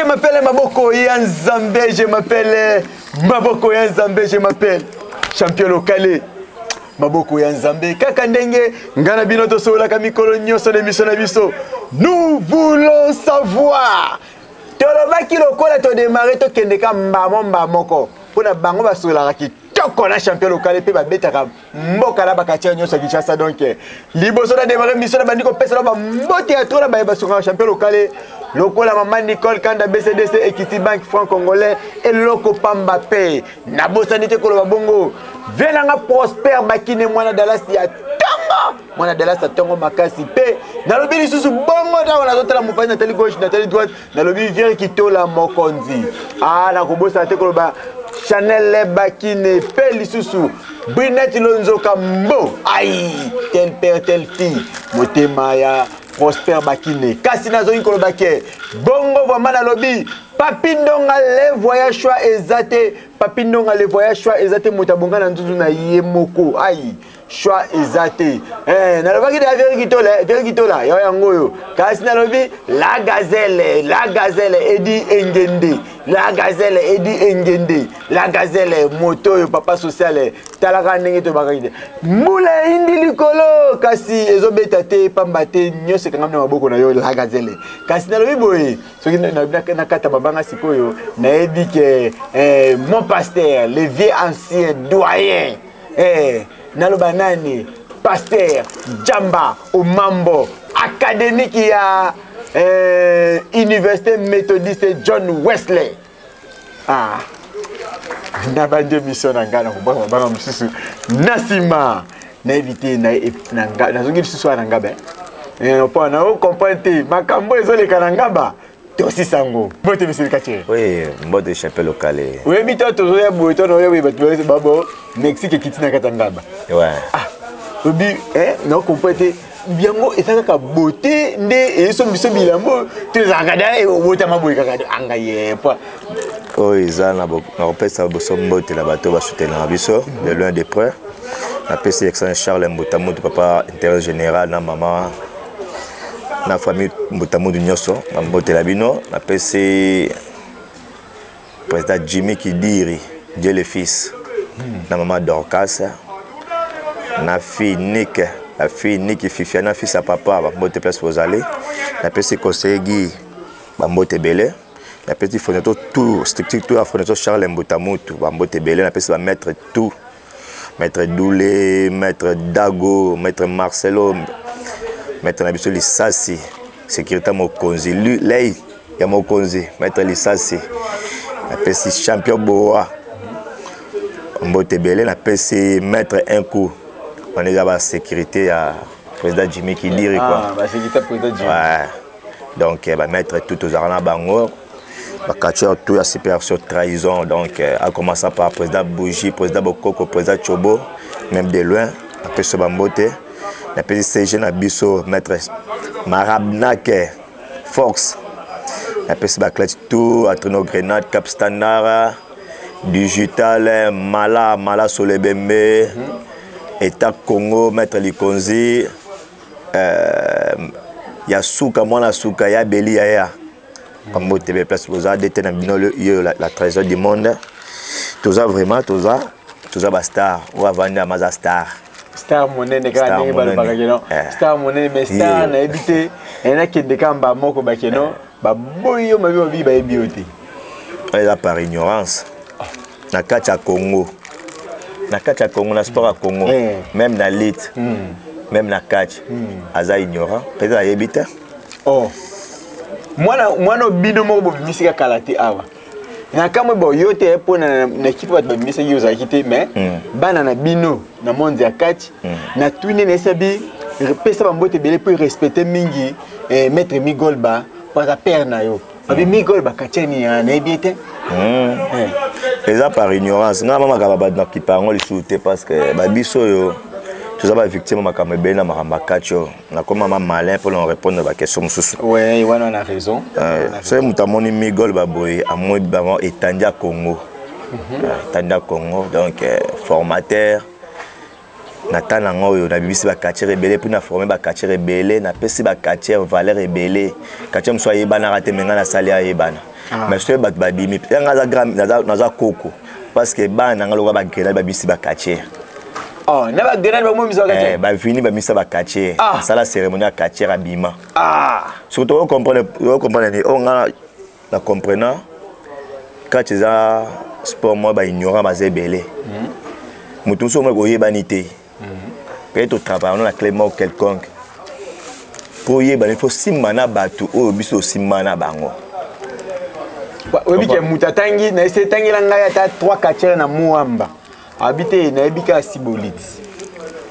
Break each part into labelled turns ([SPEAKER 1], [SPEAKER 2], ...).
[SPEAKER 1] Je m'appelle Maboko ya Nzambe, je m'appelle Maboko ya Nzambe, je m'appelle champion locale. Maboko ya Nzambe, kaka ndenge nga na bino tosololaka mikolo nyonso na émission na biso. Nous voulons savoir. Tolobaki lokola todemare tokende ka mbamo mbamoko mpo na bango basololaka kitoko na champion locale mpe babetaka mboka na bakatiere nyonso ya kinshasa donc liboso na demare mission na bandi kopesa na bambote ya tro na baye basukaka champion lokale lokola mama nicole kanda bcdc equity bank franc congolais eloko pamba mpe nabosani te koloba bongo vie nanga prosper bakine mwana dallas ya ntongo mwana dallas ya ntongo makasi mpe nalobi lisusu bongo ntango nazotala mopanzi natali gauche natali droite nalobi vieux kitola mokonzi ah nakobosana te koloba chanel bakine mpe lisusu brinette lonzoka mbo ai tel père tel fille motema ya prosper bakine kasi nazongi koloba ke bongo vraimen nalobi papi ndonga le voyage choix eza te papi ndonga le voyage choix eza te moto abonga na nzuzu na ye moko ai choix eza te eh, nalobaki deja veri kitola eh, veri kitola yo yango oyo kasi nalobi la gazelle la gazelle edi engende la gazelle edi engende la gazelle moto oyo papa sociale talaka ndenge tobakaki te mbula eyindi likolo kasi ezobeta te pamba te nyonso ekangami na maboko na yo la gazelle kasi nalobi boye soki nakata mabanga sikoyo nayebi ke eh, mon pasteur le vieux ancien doyen Eh, naloba nani pasteur jamba omambo académique ya eh, université méthodiste john wesley ah. nabandi émission na ngai nakobwaka mabanga mosusu na nsima nayebi te nazongi lisusu wana na ngaba eh, mpo na ocomprendre te makambo ezoleka na ngaba tosisa yango mbote monsieur Katie
[SPEAKER 2] oui mbote champion locale
[SPEAKER 1] oyebi to tozoya boye to naoya boye bato babo mexique ekiti na kati ya ngaba
[SPEAKER 2] ouais.
[SPEAKER 1] ah obi eh, na comprendre te yango eza kaka beauté nde eyesombi biso bilambo to ezalaka da eh, obotama boye kaka anga ye po
[SPEAKER 2] oyo eza nakopesa boso mbote na bato basutenaka biso de loin de près napesi excellence charles mbutamutu papa intérêt général na mama na famille mbutamudu nyonso bambotela bino napesi président jimmy kidiri dieu le fils hmm. na mama dorcas na fille nick la fille nick fifia na fils ya papa bambote place bozali napesi conseiller guy bambote ebele napesi fourniture tout structure tout ya fourniture charles mbutamutu bambote ebele napesi bamaître tout maître Doulé, maître Dago, maître Marcelo, maître na biso Lisasi, sécurité mokonzi, lei ya mokonzi, maître Lisasi, napesi champion Boa, mbote ebele, napesi maître un coup, wana eza ba sécurité ya président Jimmy Kidiri quoi.
[SPEAKER 1] Ah, ba sécurité président Jimmy.
[SPEAKER 2] Ouais. Donc ba maître tout tozalaka na bango. bacatcheur tout ya super sur trahison donc euh, a commençant par président bougie président bokoko président chobo même de loin apesi bambote napesi cg na biso maître marabnake fox napesi baclete tout atrino grenade cap standard digital mala mala solebembe mm -hmm. état congo maître likonzi euh, ya suka mwana suka ya beli yaya bambote be place boza dete na bino yo la, la trésor du monde toza vraiment toza toza bastar oyo avandi ama aza star
[SPEAKER 1] star monene kaka ndenge balobaka keno eh. star monene mais star nayebi te eh, nakende kaka mbaa moko bakeno eh. baboyi yo mabe mabi bayebi yo te
[SPEAKER 2] eza par ignorance na kati ya congo na kati ya congo na sport ya congo même na lit hmm. même na kati hmm. aza ignorant peut-être ayebi te
[SPEAKER 1] oh mwana mwana bino moko bobimisi kaka kala te awa na kamwe bo yo te mpo na na ekipe bato babimisaki yo ozalaki te mais mm. bana na bino na monde ya kati mm. na tuni na esabi pesa bambote ebele mpo respecte mingi eh, maître migolba mpo aza père na yo babi mm. migolba katiani ya nayebi ye te
[SPEAKER 2] mm. eh. eza par ignorance ngai mamakaba bato nakipa yango lisusu te parce que babiso oyo toza bavictime makambo ebele na makambo ya kati oyo nakoma ma malin mpo na répondre ba question mosusu
[SPEAKER 1] ouais wana na raison
[SPEAKER 2] euh, soki moto amoni migol baboye amoni bango etandi ya congo mhm. euh, etandi ya congo donc euh, formateur Na temps na nga oyo, nabimisi bacatcheurs ebele, mpe na forme bacatcheurs ebele, napesi bacatcheurs valeur ebele. Catcheur mosusu ayebanaka te, me ngai nasali ayebana. Mais soki bato babimi yanga, aza grand, naza koko, parce que bana na nga lokola bagrenade babimisi bacatcheurs.
[SPEAKER 1] Oh, na bagrenade bakomomisa bacatcheurs.
[SPEAKER 2] Bavini babimisa bacatcheurs. Asala cérémonie ya catcheur, abima. Soki tokocomprendre ni oyo nga na comprenant, catch eza sport moko baignorant baza ebele. Moto mosusu omoi koyebani te, peut-être totravaille na club moko quelconque, mpo oyebani fo simba na bato oyo biso tosimba na bango.
[SPEAKER 1] Oyebi ke moto atangi na ese, etangela ngai ata 3 catcheurs na Moamba, abi te, nayebi kaka Sibolit.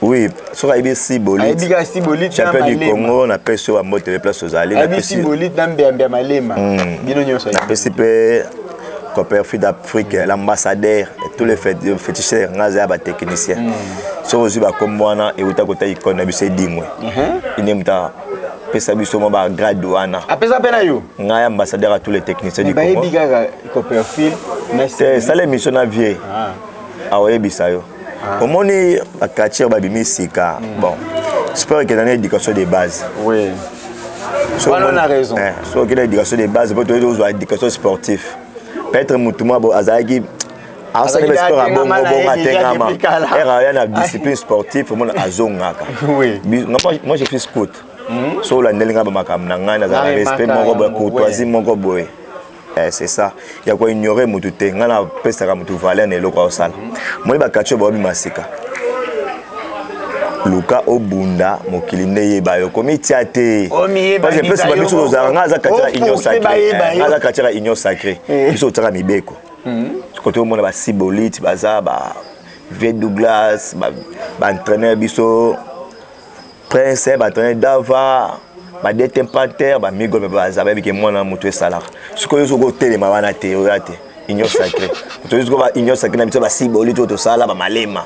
[SPEAKER 2] Oui, soki ayebi Sibolit.
[SPEAKER 1] Ayebi kaka Sibolit.
[SPEAKER 2] Champion du Congo, napesi oyo bambote place ozali.
[SPEAKER 1] Ayebi Sibolit na Mbeyambe ya Malema, bino nyonso.
[SPEAKER 2] Napesi mpe Copperfield d'Afrique, l'ambassadeur et tous les féticheurs. Nga aza ya batechnicien. Soki ozwi bakombo wana, euta kota icone na biso Edingwe, ine moto apesa biso mwa bagrade wana.
[SPEAKER 1] Apesa mpe na yo.
[SPEAKER 2] Ngai ambassadeur à tous les techniciens du Congo.
[SPEAKER 1] Bayebi kaka Copperfield.
[SPEAKER 2] Sala émission na vie, aoyebisa yo. Omoni bacatcheurs babimi sika, bon, sport ekenda na éducation de base.
[SPEAKER 1] Oui, wana on a raison.
[SPEAKER 2] Soki okenda éducation de base, po toyei ozwa éducation sportive, peut-être motu mwa bo azalaki asali
[SPEAKER 1] Azalaki
[SPEAKER 2] sport
[SPEAKER 1] atengama
[SPEAKER 2] abongo
[SPEAKER 1] na
[SPEAKER 2] bongo,
[SPEAKER 1] ye déjà
[SPEAKER 2] atengama
[SPEAKER 1] depuis kala.
[SPEAKER 2] ere aya na discipline sportive, omona azongaka. Moi je suis scout. So olandeli nga bamakambo na ngai, nazala
[SPEAKER 1] Na
[SPEAKER 2] respect
[SPEAKER 1] remaka
[SPEAKER 2] moko boye,
[SPEAKER 1] yango,
[SPEAKER 2] courtoisie moko boye. C'est ça ya koignore motu te. Ngai napesaka motu valeur na eloko aosala. Moi bacatcheurs baobima sika, luka obunda mokili nde yeba yo, komitia te.
[SPEAKER 1] Omiyebanisa
[SPEAKER 2] Parce que place
[SPEAKER 1] yo
[SPEAKER 2] babiso
[SPEAKER 1] moko.
[SPEAKER 2] tozalaka, ngai aza catcheur ya union
[SPEAKER 1] Oforce
[SPEAKER 2] sacrée.
[SPEAKER 1] bayeba yo.
[SPEAKER 2] Ngai aza catcheur ya union sacrée. Biso totiaka mibeko. Kote omona basibolite baza ba V Douglas, baentraîneur biso Prince, baentraîneur Dava, badete Panter, bamigo mpe baza, bayebi ke mwana moto esalaka. Sikoyo soki otelema wana te, oya te union sacrée. Toyei sikoyo ba union sacrée na biso, basiboli to tosala bamalema,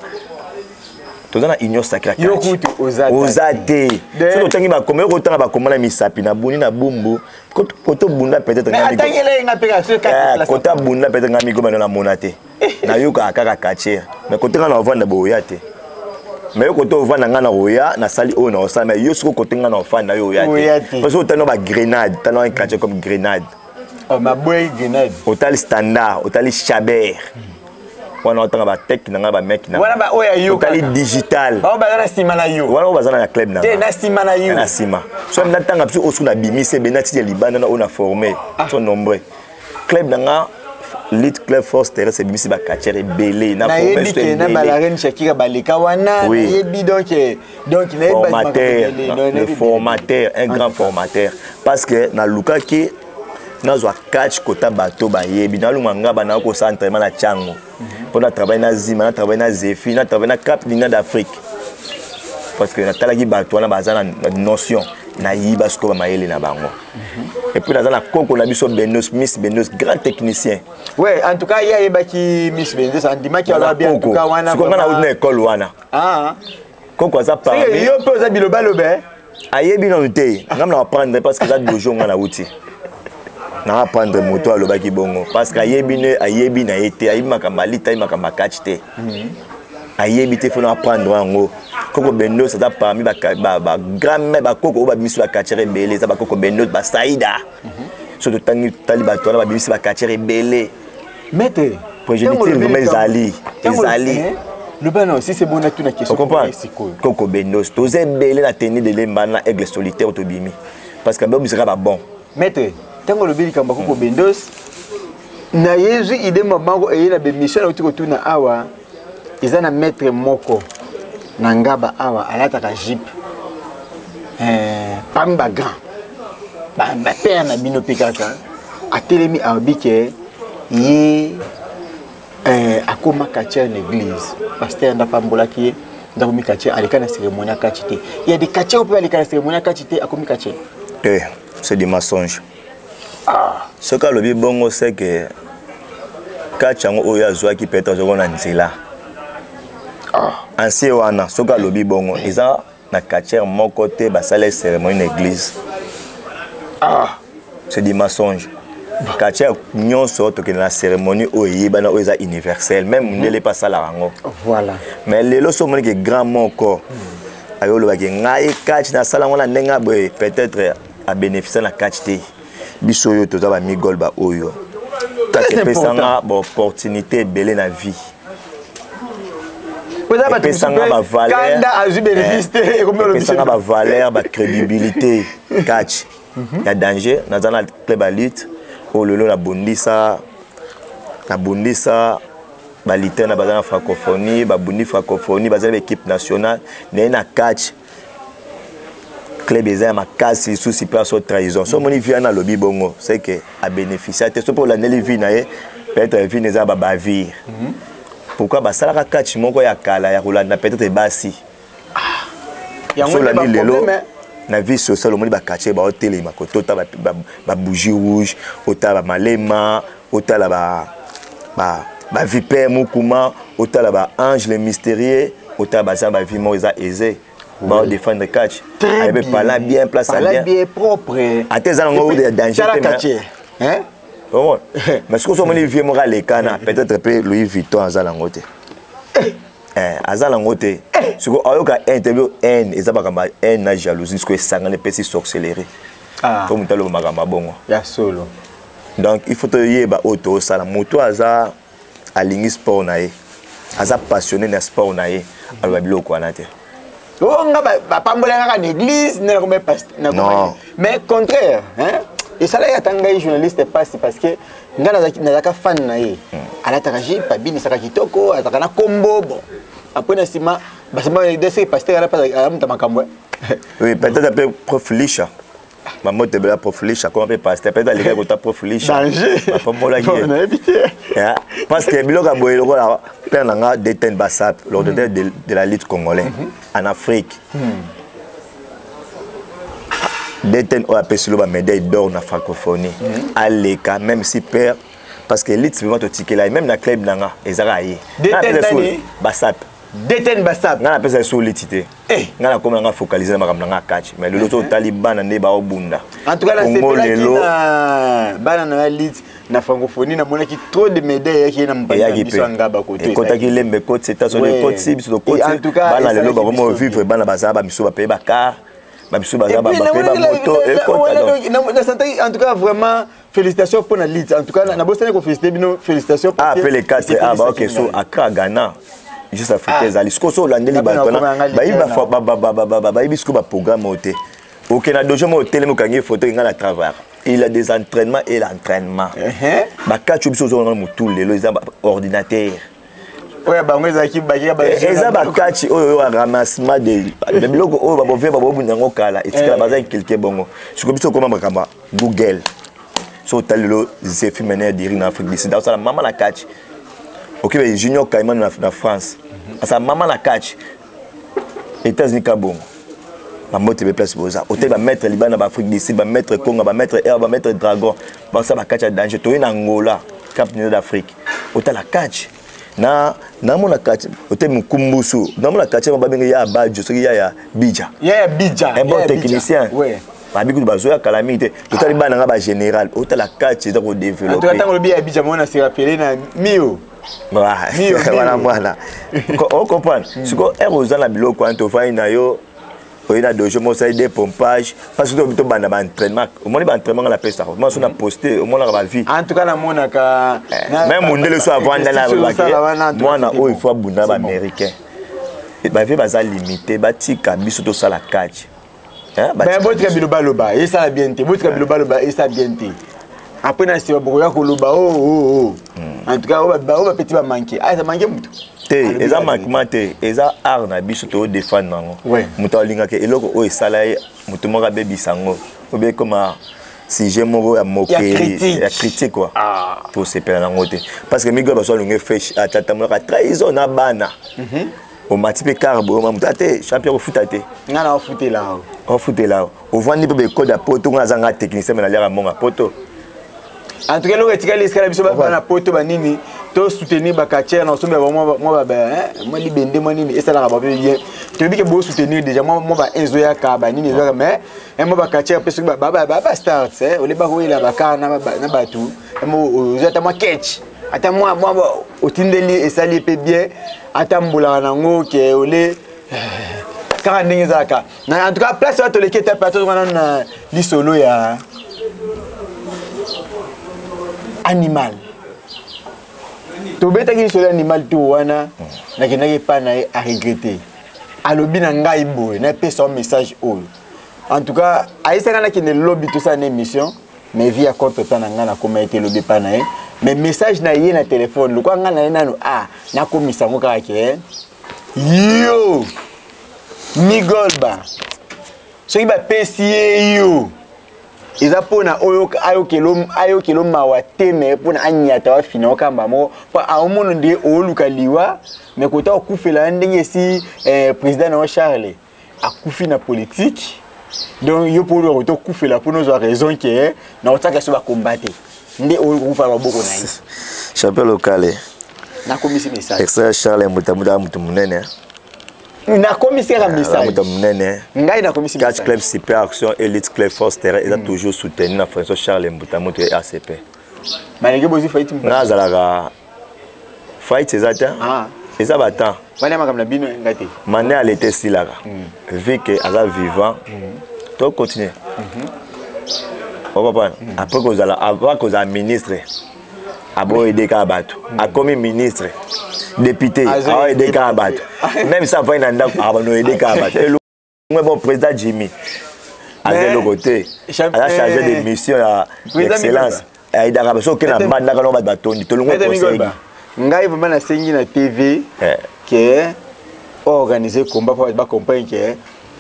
[SPEAKER 2] toza na union sacrée ya
[SPEAKER 1] Yo
[SPEAKER 2] catch.
[SPEAKER 1] kutu oza
[SPEAKER 2] Oza te. Soki otangi bakoma, yo kotanga bakoma na misapi na buni na bumbu, koto bunda peut-être.
[SPEAKER 1] Mais atangela ye nga mpe kaka soki kati place.
[SPEAKER 2] Kota bunda peut-être nga mikoma na namona te, nayokaka kaka catcheur, mais kote nga na ovanda boya te. Mais yo kote ovanda, nga na koya nasali oyo na osala, mais yo soki kote nga na ofanda, yo oya
[SPEAKER 1] Oya
[SPEAKER 2] te.
[SPEAKER 1] te.
[SPEAKER 2] Parce que otali na bagrenade, tala un catcheur comme Grenade.
[SPEAKER 1] Oh, maboyi Grenade.
[SPEAKER 2] Otali Standard, otali Chabert wana, otanga bateke na ngai, bameki na
[SPEAKER 1] Wana ba oyo ayo
[SPEAKER 2] otali
[SPEAKER 1] kaka.
[SPEAKER 2] Digital.
[SPEAKER 1] Bao baza na nsima na yo.
[SPEAKER 2] Wana oyo baza na club na
[SPEAKER 1] Te,
[SPEAKER 2] nga.
[SPEAKER 1] na nsima na yo.
[SPEAKER 2] Na nsima so natanga biso oyo soki nabimisi ebele, natiki ya libanda na oyo na formé, so nombreux. Club na nga, Lit Club Force Terrestre, ebimisi bacatcheurs ebele na formé.
[SPEAKER 1] Nayebi
[SPEAKER 2] So
[SPEAKER 1] ke na
[SPEAKER 2] ebele.
[SPEAKER 1] Balarene Shakira baleka wana.
[SPEAKER 2] Oui.
[SPEAKER 1] Nayebi donc nayebi
[SPEAKER 2] Formateur,
[SPEAKER 1] makambo ebele. Donc,
[SPEAKER 2] le
[SPEAKER 1] nayebi.
[SPEAKER 2] formateur, un grand formateur, parce que nalukaki nazwa catch kota bato bayebi, nalunga nga bana kosala entraînement na Tiango, mpo na travaille na Zima, na travaille na Zefi, na travaille na Cap Lina d'Afrique, parce que natalaki bato wana baza na notion, nayiba sikoyo bamayele na bango. Et puis naza na koko na biso Benos, Miss Benos, grand technicien.
[SPEAKER 1] Ouais, en tout cas ye ayebaki Miss Bendes, andimaki aloba bien, en tout cas wana.
[SPEAKER 2] Sikoyo nga nauti na école wana. Koko aza parmi.
[SPEAKER 1] Yo mpe oza bilobaloba, eh?
[SPEAKER 2] Ayebi nanu te, ngam na apprendre, parce que eza dojo nga nauti na apprendre. Moto alobaki bongo parce que ayebi ne, ayebi na ye te, ayebi makambo alita, ayebi makambo akatch te, ayebi te. Fo na apprendre yango. Koko Bendos aza parmi bagrand-mère, bakoko oyo babimisi bacatcheurs ebele. Eza bakoko Bendos, basaida. So totangi, tali bato wana babimisi bacatcheurs ebele.
[SPEAKER 1] Maître.
[SPEAKER 2] Progéniture vraiment ezali, ezali.
[SPEAKER 1] Loba na si c'est bon, natuna question.
[SPEAKER 2] Ocomprendre?
[SPEAKER 1] Sikoyo.
[SPEAKER 2] Koko Bendos, toza ebele na teni de Lemba na Aigle Solitaire, tobimi parce que babisaka babon.
[SPEAKER 1] Maître, ntango olobi likambo ya koko Bendos, nayezwi ide mabango eye na bemission nauti kotuna awa. Eza na maître moko na Ngaba awa, alataka jupe, parmi bagrand bapère na bino mpe kaka, atelemi, alobi ke ye akóma catcheur na église, pasteur ndako ambolaki ye, ndako mi catcheur, aleka na cérémonie ya catch te. Il y a des catcheurs mpe baleka na cérémonie ya catch te, akomi catcheur.
[SPEAKER 2] Te, c'est du mensonge. Soki alobi bongo, c'est que catch yango oyo azwaki, peut-être azwaki na nzela ancien wana. Soki alobi bongo, eza na catcheur moko te basala cérémonie na église. C'est du mensonge. Catcheur nyonso tokende na cérémonie oyo eyebana, oyo eza universelle, même mondele mpe asalaka yango.
[SPEAKER 1] Voilà.
[SPEAKER 2] Mais lelo so omoni ke grand moko ayo olobaki ngai catch nasala yango na ndenge ya boye, peut-être abénéficie na catch te. Biso oyo toza bamigol baoyo
[SPEAKER 1] Très
[SPEAKER 2] epesanga
[SPEAKER 1] important.
[SPEAKER 2] Baopportunité ebele na vie.
[SPEAKER 1] Eza bato mosusu
[SPEAKER 2] Epesanga
[SPEAKER 1] mpe
[SPEAKER 2] bavaleur.
[SPEAKER 1] Kanda azwi bénéfice te, ekomi olobisi.
[SPEAKER 2] Epesanga bavaleur, bacrédibilité, catch ya danger. Naza na club ya lutte oyo lelo nabundisa balite na baza na francophonie, babundi francophonie, baza na baéquipe nationale naye na catch. Club eza ya makasi lisusu mpe aso trahison. So omoni vie wana alobi bongo, c'est que abénéficia te. So mpe olandeli vie na ye, peut-être vie na eza babavire. Pourquoi basalaka catch moko ya kala ya kolanda peut-être basi?
[SPEAKER 1] Yango
[SPEAKER 2] So
[SPEAKER 1] nde
[SPEAKER 2] olandi lelo
[SPEAKER 1] baproblème.
[SPEAKER 2] Na vie sociale, omoni baquartier baotelema kotota babougie rouge, otala bamalema, otala bavipere mokuma, otala baange le mystérieux, otala baza bavie moko eza aisé, baodéfendre catch.
[SPEAKER 1] Très
[SPEAKER 2] ayebi
[SPEAKER 1] bien.
[SPEAKER 2] pala bien place ya
[SPEAKER 1] Pala
[SPEAKER 2] bien.
[SPEAKER 1] Bien propre.
[SPEAKER 2] Ate eza nango ya danger
[SPEAKER 1] Tala
[SPEAKER 2] te, mais-
[SPEAKER 1] quartier, hein?
[SPEAKER 2] Omona, mais soki omoni vie moko alekana, peut-être mpe Louis Vuitton aza nango te. Aza nango te. Sikoyo ayoka haine te, bio haine eza makambo ya haine na jalousie. Sikoyo esangani, epesi sorcellerie.
[SPEAKER 1] Ah.
[SPEAKER 2] Po moto aloba makambo ya bongo.
[SPEAKER 1] Ya solo.
[SPEAKER 2] Donc il faut toyeba oyo toosala. Moto aza alingi sport na ye, aza passionné na sport na ye, aloba biloko wana te.
[SPEAKER 1] O nga bapambola kaka na église nde nakomi
[SPEAKER 2] Non.
[SPEAKER 1] Mais contraire, hein? Esalaki ata ngai journaliste pasi, parce que ngai nazalaka fan na ye. Alataka jupe, abinisaka kitoko, azalaka na kombo. Bon, après na nsima basema dese pasteur ala mpe amuta makambo, eh.
[SPEAKER 2] Oui, peut-être mpe prof Lisha, bamoto ebela prof Lisha koma mpe pasteur, peut-être alingaki kota prof Lisha.
[SPEAKER 1] Danger.
[SPEAKER 2] Bapambolaki ye.
[SPEAKER 1] Bon, nayebi te.
[SPEAKER 2] Yeah. Parce que biloko ya boye, lokola père na nga Deten Basap, l'ordinateur de la lutte congolais en Afrique, Deten oyo apesi lo bamédaille d'or na francophonie, aleka même si père, parce que lutte vraiment totikela ye. Même na club na nga ezaka ye.
[SPEAKER 1] Deten nani?
[SPEAKER 2] Basap.
[SPEAKER 1] Deten Basap.
[SPEAKER 2] Nga napesa so lutte te.
[SPEAKER 1] Eh.
[SPEAKER 2] Nga nakoma nanga focalise na makambo na nga catch, mais lelo so otali bana nde baobunda.
[SPEAKER 1] En tout cas,
[SPEAKER 2] Congo
[SPEAKER 1] nasepelaki
[SPEAKER 2] lelo
[SPEAKER 1] na bana na ya lutte na francophonie. Namonaki trop de médaille eyaki ye na mopanzi na
[SPEAKER 2] Eyaki
[SPEAKER 1] biso ya ngaba koto.
[SPEAKER 2] Mpe ekotaki lembe, ekoti eta soki
[SPEAKER 1] Ouais.
[SPEAKER 2] ekoti biso
[SPEAKER 1] Et en
[SPEAKER 2] tokoti.
[SPEAKER 1] tout cas,
[SPEAKER 2] Bana lelo
[SPEAKER 1] esalaki
[SPEAKER 2] bakomi
[SPEAKER 1] biso
[SPEAKER 2] ovivre. Bana bazala bamisu bapaye bacar, bamisu baza
[SPEAKER 1] Et puis,
[SPEAKER 2] bapaye bamoto ekota donc.
[SPEAKER 1] Nasantaki, en tout cas vraiment félicitations pour la lutte. En tout cas, nabosani kofélicité bino, félicitations.
[SPEAKER 2] Ah, pe les 4 ah ba ok, so Accra, Ghana, juste africain ezali. Sikoyo so olandeli
[SPEAKER 1] Nga mpe
[SPEAKER 2] bato
[SPEAKER 1] nakoma
[SPEAKER 2] wana
[SPEAKER 1] yanga
[SPEAKER 2] bayebi
[SPEAKER 1] leader
[SPEAKER 2] bayebi sikoyo baprogramme oyo te. Oke na dojo moko, otelemi, okangi photo, enga na travers. Il a des entraînements et l'entraînement bakati biso ozonga motu lelo eza ordinateur.
[SPEAKER 1] Oyo bango ezalaki bakika.
[SPEAKER 2] Eza bakati oyo ya ramassement de biloko oyo babovie babobunda yango kala, etikala baza inculqué bongo. Sikoyo biso okoma makambo ya Google. So otali lelo Zefi Mene ya diri na Afrique du Sud, asala mama na kati. Oke Junior Kaiman na France, asala mama na kati. États-Unis ka bongo, bambote be place boza. Otali bamaître libanda na baafrique du Sud, bamaître Congo, bamaître Air, bamaître Dragon, basala bakati ya danger. Toye na Angola, Cap Nord d'Afrique, otala kati na namona kati ote mokumbusu, namona kati babenge ya Abajo, soki ya ya Bija.
[SPEAKER 1] Ya ya Bija.
[SPEAKER 2] Un bon technicien. Babi kutu bazoya kala mingi te. Totali bana nga bagénéral, otala kati eza
[SPEAKER 1] En tout cas,
[SPEAKER 2] kodéveloppe.
[SPEAKER 1] ntango olobi ya Bija, mona se rappelé na Mio. Mio, Mio.
[SPEAKER 2] Wana mwana ocomprendre. Sikoyo ere oza na biloko wana, tovandi na yo, oye na dojo mo, osali de pompage, parce que tobanda baentraînement. Omoni baentraînement nga napesaka, omona so na poste, omonaka bavie.
[SPEAKER 1] En tout cas, namonaka.
[SPEAKER 2] Même mundele so avanda na mwana oyo, il faut abunda na baaméricain. Bavie baza limité, batika biso tosala catch.
[SPEAKER 1] Botika bilobaloba, esala bien te. Botika bilobaloba, esala bien te. Après na nsima bokoya koloba o o o. En tout cas, oyo bapeti bamanke, ah, eza manke motu.
[SPEAKER 2] Te, eza manquement te, eza art na biso toodefendre yango. Moto alingaka eloko oyo esala ye, moto moko abebisa yango obe koma sujet moko ya mokeli ya critique quoi. Tosepela nango te, parce que migo baso alingi fesh atatamolaka trahison na bana. Omati mpe car boyoma moto ate champion kofuta te.
[SPEAKER 1] Nga na ofutela.
[SPEAKER 2] Ofutela, ovandi mpe bekode ya poto. Nga azanga technicien, me naliaka mbongo ya poto.
[SPEAKER 1] En tout cas, eloko etikali esika na biso bana poto banini. To soutenir ba quartier na osomba ba mwa ba mwa libende mwa nini esalaka ba bien. Toyebi ke bo soutenir déjà mwa mwa ba enzo ya ka ba nini ezaka mais mwa ba quartier pe soki ba ba ba stars hein ole ba koyela ba car na na batu mo ozo ata mwa catch ata mwa mwa otindeli esali pe bien ata mbolaka nango ke ole kaka ndenge ezalaka. En tout cas place wana toleki etape ata wana na lisolo ya animal. Tobetaki lisolo ya animal to wana nakendaki epai na ye aregrete, alobi na ngai boye, napesa yo message oyo. En tout cas ayesaka nakende lobi tosala na émission, mais vie ya contre temps na ngai nakoma ete lobi epai na ye, mais message na ye na telefone lokola ngai na ye nanu a nakomisa yango kaka ke yo Migolba soki bapesi ye yo eza mpona oyo ayokelo mawa te, me mpona anyata wafina okamba moko mpo aomona nde oluka liwa, me kota okufela ya ndenge esi président na yo Charles akufi na politique. Donc yo mpo oluka kota okufela mpona ozwa raison ke na otiaka so bakomba te nde okokufa maboko na ye.
[SPEAKER 2] Champion local,
[SPEAKER 1] nakomisi message.
[SPEAKER 2] Excellent Charles Mbutamuta, mutu munene.
[SPEAKER 1] Nakomisi kaka message.
[SPEAKER 2] Moto monene.
[SPEAKER 1] Ngai nakomisi.
[SPEAKER 2] Catch Club Super Action Elite Club Force Terrain eza toujours soutenu na François Charles Mbutamutu ya RCP.
[SPEAKER 1] Malgré bozwi faillite.
[SPEAKER 2] Nga azalaka fight eza te, eza batemps.
[SPEAKER 1] Wana makambo na bino, ngai te.
[SPEAKER 2] Mane alete esilaka vu que aza vivant, to continue opapa. Après kozala, avant kozala ministre, aboyede kaka bato. Akomi ministre, député, aoyede kaka bato. Même sa avandi na ndako, abano oyede kaka bato. Elongwe bon, président Jimmy aza eloko te, aza chargé de mission ya excellence, ayidaka baso oke na mbandaka no bato batondi tolongwe conseil.
[SPEAKER 1] Ngai vraiment nasengi na TV ke organiser combat mpo bato bacomprendre ke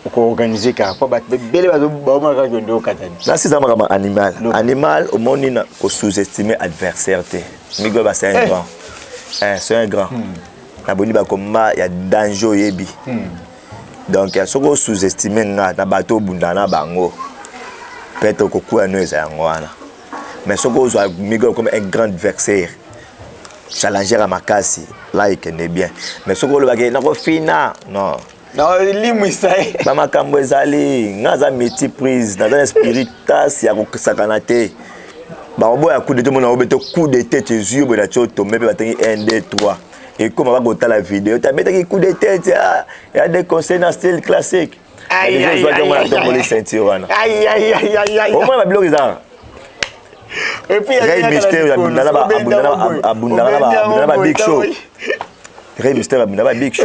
[SPEAKER 1] okoorganize kaka mpo bato ebele baomona kaka kende okatani.
[SPEAKER 2] Nasisa makambo animal. Animal omoni na kosous-estimer adversaire te. Migoba c'est un grand, c'est un grand. Naboni bakoma ya danger oyebi. Donc soki osous-estime nga na bato obunda na bango, peut-être okokwea no eza yango wana. Mais soki ozwa Migo comme un grand adversaire, challenger ya makasi la, ekende bien. Mais soki olobaki nakofina, non.
[SPEAKER 1] Limwisa ye.
[SPEAKER 2] Bamakambo ezali nga aza multiprise, naza na spiritas ya kosakana te. Bakoboya coup de tête, mona obete coup de tête ezwi yo boye na ti otombe mpe batangi 1 2 3 ekoma bakotala video te abetaki coup de tête ya des conseils na style classique. Ozwaki yango na tomboli ceinture wana, omona babiloko ezaka. Rey Mystère abundaka na ba Big Show. Rey Mystère abundaka ba Big Show.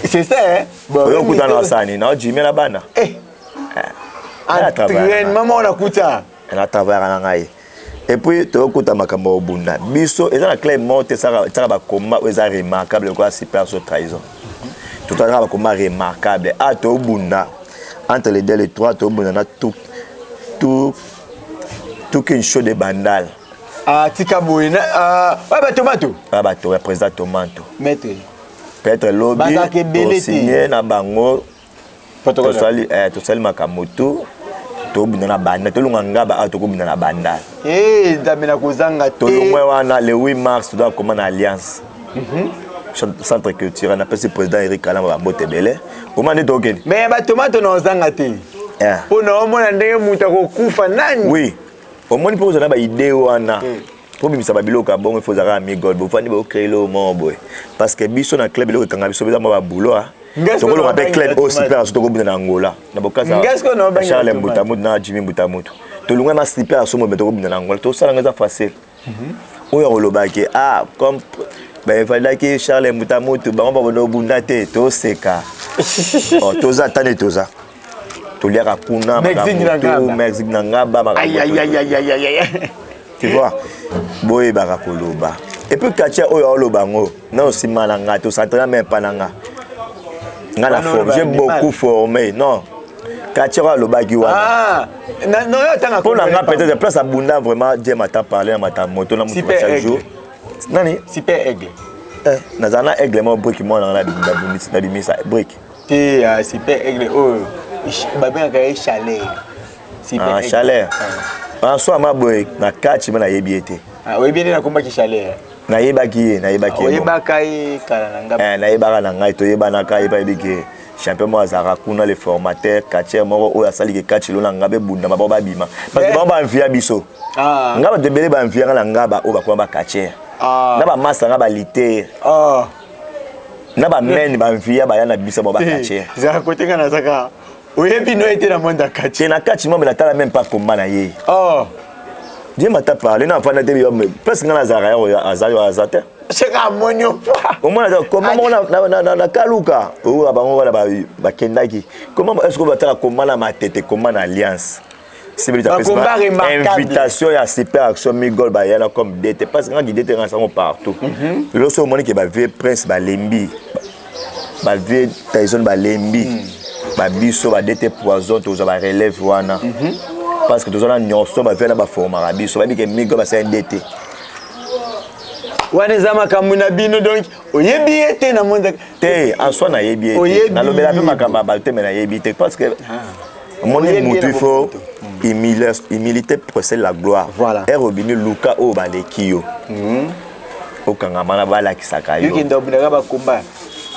[SPEAKER 1] C'est ça, hein?
[SPEAKER 2] Oyo okutana na basani na ojimi na bana.
[SPEAKER 1] Entraînement moko nakuta.
[SPEAKER 2] Na travaillaka na ngai et puis toyokuta makambo ya obunda biso eza na club moko te esaka bakoma oyo eza remarquable lokola Super So Trahison. Totalaka bakoma remarquable a tobunda entre les deux, les trois tobunda na tout tout tout qu'une show de Bandal.
[SPEAKER 1] Ah, tika boye oyo batomato.
[SPEAKER 2] Bato ya président Tomato.
[SPEAKER 1] Maître.
[SPEAKER 2] Peut-être lobi tosigne na bango, tosali tosali makambo tu, tobunda na banda, tolonga ngaba awa, tokobunda na Bandal.
[SPEAKER 1] Nzambe na kozanga te.
[SPEAKER 2] Tolongwe wana le 8 mars, toza koma na Alliance centre culturel. Napesi président Eric Kalamba bambote ebele. Koma nde tokende.
[SPEAKER 1] Mais batomato na ozanga te mpo na omona ndenge moto akokufa nani.
[SPEAKER 2] Oui, omoni mpo ozala na baide wana mpo bimisa babiloko ya bongo, ifo ozalaka migol bofandi bocrée eloko moko boye, parce que biso na club eloko ekanga biso eza mwa babulo. Tokolonga mpe club oyo Super Aso, tokobunda na Angola na bokasa Charles Mbutamutu na Jimmy Mbutamutu. Tolonga na Super Aso mobe, tokobunda na Angola, tosalanga eza facile. Oyo akolobaki ah comme baevalidaki Charles Mbutamutu, bango babona obunda te, toseka. Toza ata nde toza toliaka kuna Mexique na ngaba, tu vois, boyebaka koloba. Et puis katia oyo aoloba yango na nsima na nga, tos'entraîna même pas na nga. Nga na forme, j'ai beaucoup formé. Non, katia oyo alobaki wana mpo na nga, peut-être place abunda vraiment Dieu mata parlé na mata moto na motu chaque jour nani.
[SPEAKER 1] Super Aigle.
[SPEAKER 2] Nazala na Aigle moko brique mwana nga nabimisa brique.
[SPEAKER 1] Te, Super Aigle oyo babengaka ye Chaleur.
[SPEAKER 2] Chaleur so ama boye na kati me nayebi ye te.
[SPEAKER 1] Ah, oyebi nde nakombaki chaleur.
[SPEAKER 2] Nayebaki ye, nayebaki ye.
[SPEAKER 1] Oyebaka ye kala na
[SPEAKER 2] ngai. Eh, nayebaka na ngai, toyebanaka ye, bayebi ke champion moko azalaka kuna, le formateur catcheur moko oyo asali ke catch lo na ngai bebundama bao babima, parce que bango baenvia biso.
[SPEAKER 1] Ah.
[SPEAKER 2] Ngai bato ebele baenvia nga na ngai ba oyo bakoma bacatcheur na bamasa nga balitere na bamene baenvia baya na biso bao bacatcheur.
[SPEAKER 1] Ezalaka kote nga nazaka, oyebi no ete na monde ya catch.
[SPEAKER 2] Te, na catch mo natala même pas combat na ye.
[SPEAKER 1] Oh.
[SPEAKER 2] Dieu m'a parlé na afanda te, place nga nazalaka ya aza yo aza te.
[SPEAKER 1] Seka amoni yo.
[SPEAKER 2] Omona koma moko na kaluka oyo bango wana bakendaki. Comment est ce que batala koma na Matete, koma na Alliance? Invitation ya Super Action Migol, bayana comme DT, parce que nga DT nga sango partout. Lelo so omoni ke bavieux Prince balembi, bavieux Tyson balembi, babiso ba DT Poison tozwa barelève wana, parce que toza na nyonso bavieux na baformaka biso, bayebi ke Migol basali DT.
[SPEAKER 1] Wana eza makambo na bino, donc oyebi ye te na monde.
[SPEAKER 2] Te, en soi nayebi ye te, nalobela mpe makambo ya bato te, me nayebi te, parce que omoni mutu, il faut humilité précède la gloire.
[SPEAKER 1] Voilà.
[SPEAKER 2] Ere obimi, luka oyo baleki yo, okangama na balakisaka yo.
[SPEAKER 1] Yokenda obundaka bakomba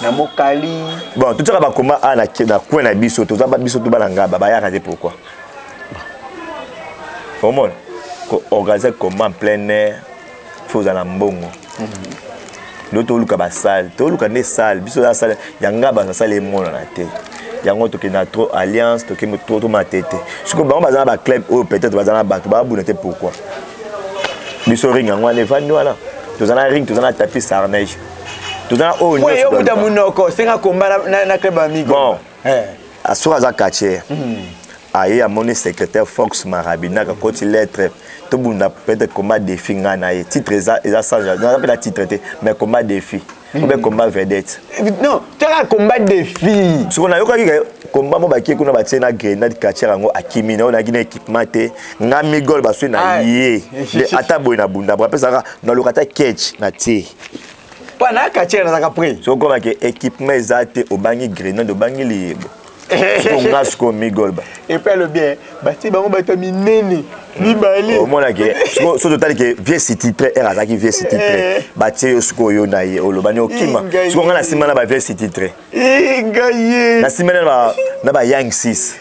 [SPEAKER 1] na mokali.
[SPEAKER 2] Bon, totiaka bakomba a na coin na biso, toza biso to bana ngaba bayaka te. Pourquoi? Omona koorganiser combat en plein air, faut ozala na mbongo. Lelo toluka basale, toluka nde sale, biso oza sale ya ngaba na sale emonana te. Yango tokende na trop Alliance, tokende trop to Matete. Sikoyo bango baza na baclub oyo peut-être baza na bato babuna te. Pourquoi biso ring yango wana evandi wana? Toza na ring, toza na tapis sarnege, toza na oyo.
[SPEAKER 1] Yo muta monoko senga komba na club amigo.
[SPEAKER 2] Bon, soki aza quartier, aye amoni secrétaire Fox Marabinaka, akoti lettre, tobunda peut-être combat défi ngai na ye. Titre eza, eza sans, naza mpe na titre te, mais combat défi ou bien combat vedette.
[SPEAKER 1] Non, tala, combat défi.
[SPEAKER 2] Soko nayokaki combat mo bakie kuna, batie na grenade, quartier yango akimi na oyo nayaki na équipement te. Nga Migol baswi na ye ata boye na bunda bo apesaka, naluka ata ketch na tie.
[SPEAKER 1] Mpo na quartier nazalaka prêt.
[SPEAKER 2] Soki okomake équipement eza te, obangi grenade, obangi liyebo, nga sikoyo Migol ba.
[SPEAKER 1] Et puis alobi batie bango bato ya minene mibale.
[SPEAKER 2] Omonake so totali ke vieux city tre r azalaki vieux city tre, batie yo sikoyo na ye, olobani okima. Sikoyo nga na nsima na ba vieux city tre,
[SPEAKER 1] Ngai ye
[SPEAKER 2] na nsima na ba Yang 6.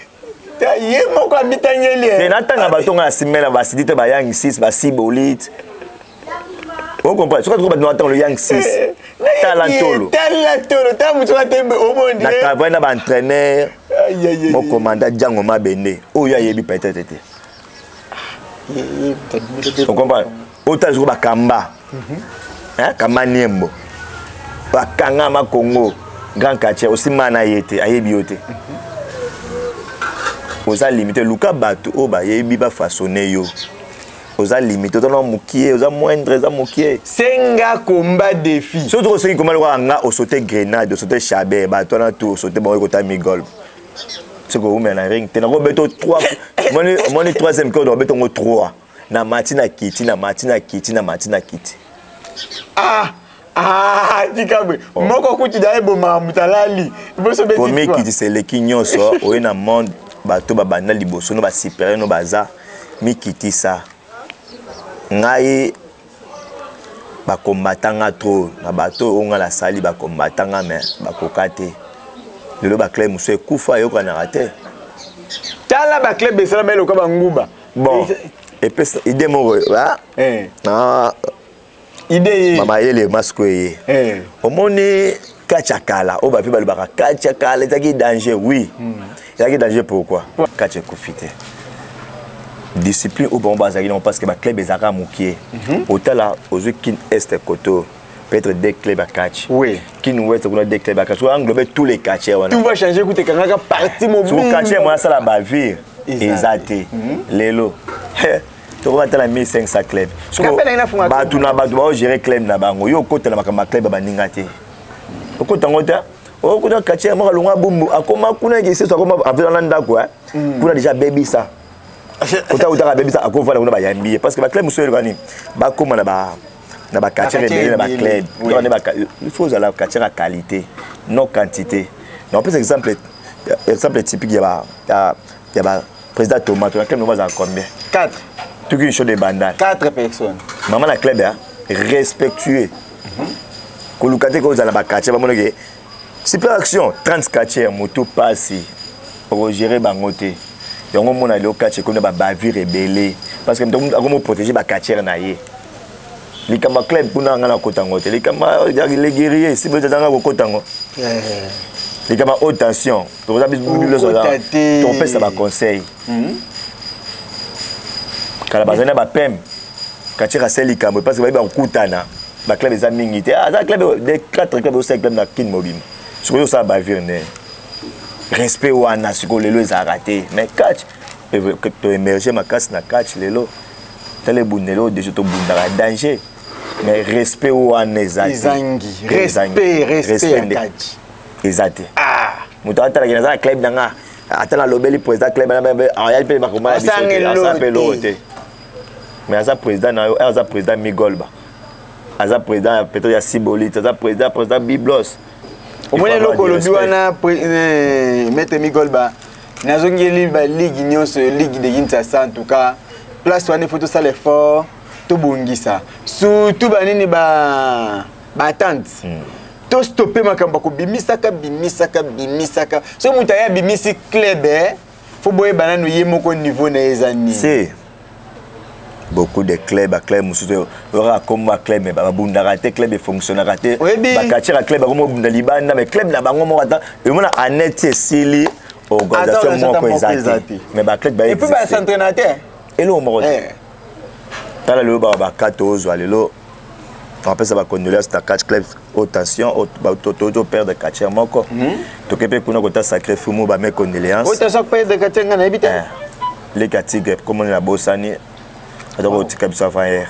[SPEAKER 1] Ye moko amitangeli.
[SPEAKER 2] Te, natanga bato nga na nsima na basidi te, ba Yang 6, basibolite, ocomprendre? Soki tuko bato natango le Yang 6, tala ntolo.
[SPEAKER 1] Tala tolo, tala motu atembe omondi.
[SPEAKER 2] Na travail na baentraîneur mokomanda Django Mabende oyo ayebi peut-être te, ocomprendre? Otala soko bakamba kamba niembo, bakangama Congo grand quartier, osima na ye te, ayebi yo te, oza limité. Luka bato oyo bayebi bafaçonne yo. Oza limité, oza na mokie, oza moindre, eza mokie.
[SPEAKER 1] Senga combat défi.
[SPEAKER 2] Soki tokosengi komba lokola nga, osote grenade, osote chaber, bato wana tu osote bango, ekota Migol soki oumela na ring te, nakobeta 3, omoni troisième code, obeta ngo 3 na mati na kiti, na mati na kiti, na mati na kiti.
[SPEAKER 1] Ah ah, tika boye. Moko kuti da ebomaka moto alali.
[SPEAKER 2] Komikitisa eleki nyonso. Oye na monde, bato babanda liboso no, basupérieur no baza, mikitisa. Ngai bakombatanga trop na bato oyo ngai nasali, bakombatanga me bakoka te. Lelo baclub mosusu ekufa, eyokanaka te.
[SPEAKER 1] Tala baclub esalama eloka banguba.
[SPEAKER 2] Bon, epesa idée moko.
[SPEAKER 1] Idée ye.
[SPEAKER 2] Mamayele masiko eye. Omoni kati ya kala oyo bapi balobaka kati ya kala ezalaki danger. Oui, ezalaki danger. Pourquoi kati ekufi te? Discipline oyo bango bazalaki nango, parce que baclub ezalaka mokie. Otala, ozwi Kin Est koto, peut-être deux clubs à catch. Kin Ouest kuna, deux clubs à catch. So englober tous les quartiers wana.
[SPEAKER 1] Tout va changer, kutu ekangaka parti mobile.
[SPEAKER 2] So quartier mo asala bavire eza te. Lelo tokoma tala 1500 club, bato na bato baogérer club na bango. Yo okotela makambo ya club ya baninga te, okota yango te. Okota quartier moko, alongwa Bumbu, akoma kuna ekeseso, akoma avela na ndako kuna déjà, abebisa kota, kotaka abebisa, akovanda kuna, bayambi ye, parce que baclub mosusu eyoka nini, bakóma na ba na baquartier ebele na baclub. Il faut ozala quartier ya qualité, non quantité. Na opesa exemple typique ya ba président Tomato. Na club noko bazala combien?
[SPEAKER 1] 4.
[SPEAKER 2] Tuki show de Bandal.
[SPEAKER 1] 4 personnes.
[SPEAKER 2] Maman na club ya respectueux. Koluka te kozala ba quartier ba moneke. Super action 30 quartier moto pasi. Okogérer bango te. Yango mona lelo quartier kuna ba bavure ebele parce que moto akomo protéger ba quartier na ye. Likambo club kuna nga na kota ngo te. Likambo les guerriers si besoin nga kokota ngo. Likambo haute tension. Toza biso topesa ba conseil. Kala bazali na bapeme quartier asali likambo parce que bayebi bakokutana baclub eza mingi te. Aza club de 4 club o 5 club na Kine mobima. Sikoyo osala bavire nde respect wana sikoyo lelo ezalaka te. Mais catch toémerge makasi na catch lelo, tala ebundeli oyo deja tobundaka danger, mais respect wana eza te.
[SPEAKER 1] Ezangi respect, respect ya catch
[SPEAKER 2] eza te. Moto atalaki naza na club na nga, ata nalobeli président club ayali mpe bakoma ya biso te, asala mpe eloko te. Mais aza président na yo, aza président Migolba, aza président peut-être ya Sibolit, aza président Biblos.
[SPEAKER 1] Omoni eloko olobi wana, maître Migolba, nazongeli baligue nyonso, ligue de Kinshasa. En tout cas place wana ifo tosala effort, tobongisa surtout banini baatente, tostope makambo ya kobimisaka bimisaka bimisaka. Soki moto aye abimisi club, fo boyeba nanu ye moko niveau na ye eza nini.
[SPEAKER 2] Si beaucoup de club, baclub mosusu oyokaka kombo ya club, mais babundaka te, club efonctionnaka te. Baquartier ya club bakomi obunda libanda, mais club na bango moko ata emona année ti esili, organisation moko eza te, mais baclub
[SPEAKER 1] baet puis bas'entraîna te.
[SPEAKER 2] Eloko moko te. Tala lelo baka tozwa lelo, apesa bacondoléance na catch club haute tension, toperdre quartier moko. Toke mpe kuna kota sacré fumu, bame condoléance.
[SPEAKER 1] Haute tension perdre quartier, nga nayebi te.
[SPEAKER 2] Leka tigre komoni na bosani, aza kotika biso avant hier.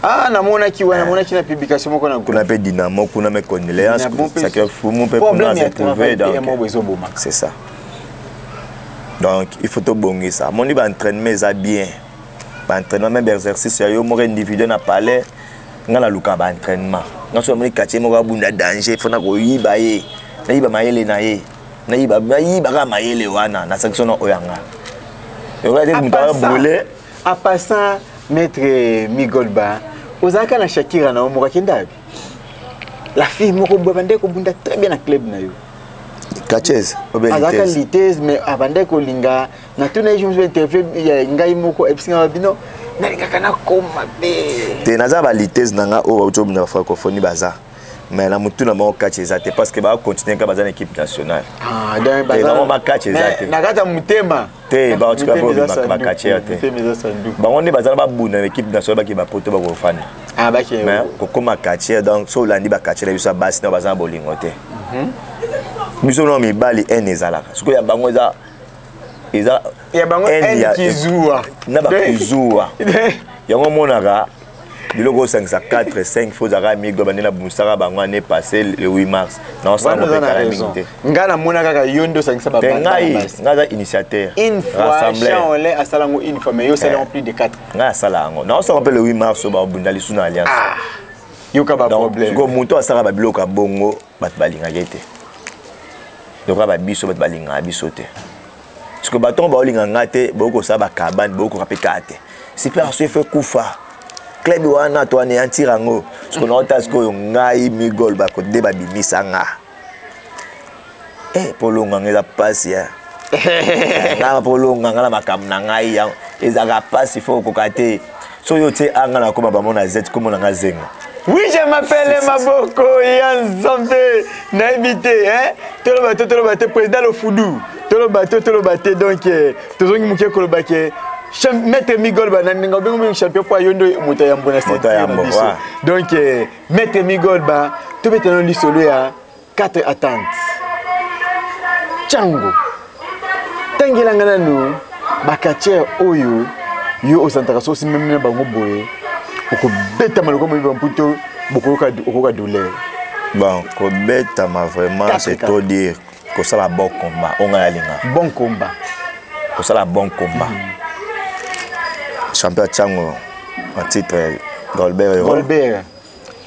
[SPEAKER 1] Ah, namonaki wana, namonaki na publication moko na
[SPEAKER 2] kuna mpe Dynamo kuna, mes condoléances, sacré fumu mpe kuna se trouver. Donc c'est ça, donc il faut tobongisa. Amoni baentraînement eza bien, baentraînement, même baexercice ya yo moko individuel na palais. Nga naluka baentraînement, nga so namoni quartier moko abunda danger, fo na koyiba ye, nayiba mayele na ye, nayiba kaka mayele wana na sanction na oyo yanga yoka te moto abrûle.
[SPEAKER 1] En passant, maître Migolba, ozalaka na Shakira na yo moko, akenda abi la fille moko boye abandaki kobunda très bien na club na yo.
[SPEAKER 2] Catches.
[SPEAKER 1] Azalaka lutteuse, mais abandaki kolinga natuna ye jour interview ya ngai moko, ebisinga bino nalingaka nakoma mpe.
[SPEAKER 2] Te, naza balutteuse na nga oyo bauti obunda bafrancophonie baza, mais na motu na bango catch eza te, parce que bakontinue kaka, baza na équipe nationale. Bango bakatch eza te.
[SPEAKER 1] Na kati ya motema.
[SPEAKER 2] Te, baotika mpe bacatcheur te. Bango nde baza na babunda na équipe nationale, baki bapoto bakofanda, mais kokóma catcheur, donc so olandi bacatcheur na biso ya basi na baza na bolingo te. Biso na mibali haine ezalaka, sikoyo ya bango eza
[SPEAKER 1] ya bango kizuwa.
[SPEAKER 2] Na bakizuwa yango omonaka biloko osangisa 4 5 fo ozalaka migo bande na bumisaka bango année passé le 8 mars naosala mopekala mingi te.
[SPEAKER 1] Ngai namona kaka yo nde osangisa.
[SPEAKER 2] Te, ngai aza initiateur.
[SPEAKER 1] Une fois Jean asala yango une fois, mais yo osala yango plus de 4.
[SPEAKER 2] Ngai asala yango, naosala mpe le 8 mars oyo babunda lisu na alliance.
[SPEAKER 1] Yoka baproblème.
[SPEAKER 2] Sikoyo moto asalaka babiloko ya bongo, bato balingaka te lokola babiso, bato balingaka biso te. Sikoyo bato ngo baolinga nga te, bokosala bakabane, bokoka mpe kaka te. Super so efe kufa club wana to anéantir yango. Sikoyo naota sikoyo ngai Migol bako nde babimisa nga mpo longa nga eza mpasi ya nga, mpo longa nga na makambo na ngai ezalaka mpasi. Fo okoka te soki otie anga na koma bamona z komona nga zenga.
[SPEAKER 1] Oui, je m'appelle Maboko ya Nzambe. Nayebi te, hein? Toloba te, toloba te, président Lofudu. Toloba te, toloba te. Donc, tozongi moke koloba ke maître Migol ba na obengo mingi champion po ayo ndo moto ya mbona
[SPEAKER 2] ceinture na
[SPEAKER 1] biso. Donc, maître Migol ba tobetana lisolo ya quatre attentes. Tchango. Tangelanga nanu bacatcheur oyo yo osantaka so osimami na bango boye, okobetama lokola moyibi mputo, bokoyoka okoyoka douleur.
[SPEAKER 2] Bon, kobetama vraiment, c'est trop dire. Kosala bon combat oyo ngai alinga.
[SPEAKER 1] Bon combat.
[SPEAKER 2] Kosala bon combat. Champion Tiango en titre, Golbert Hero.
[SPEAKER 1] Golbert.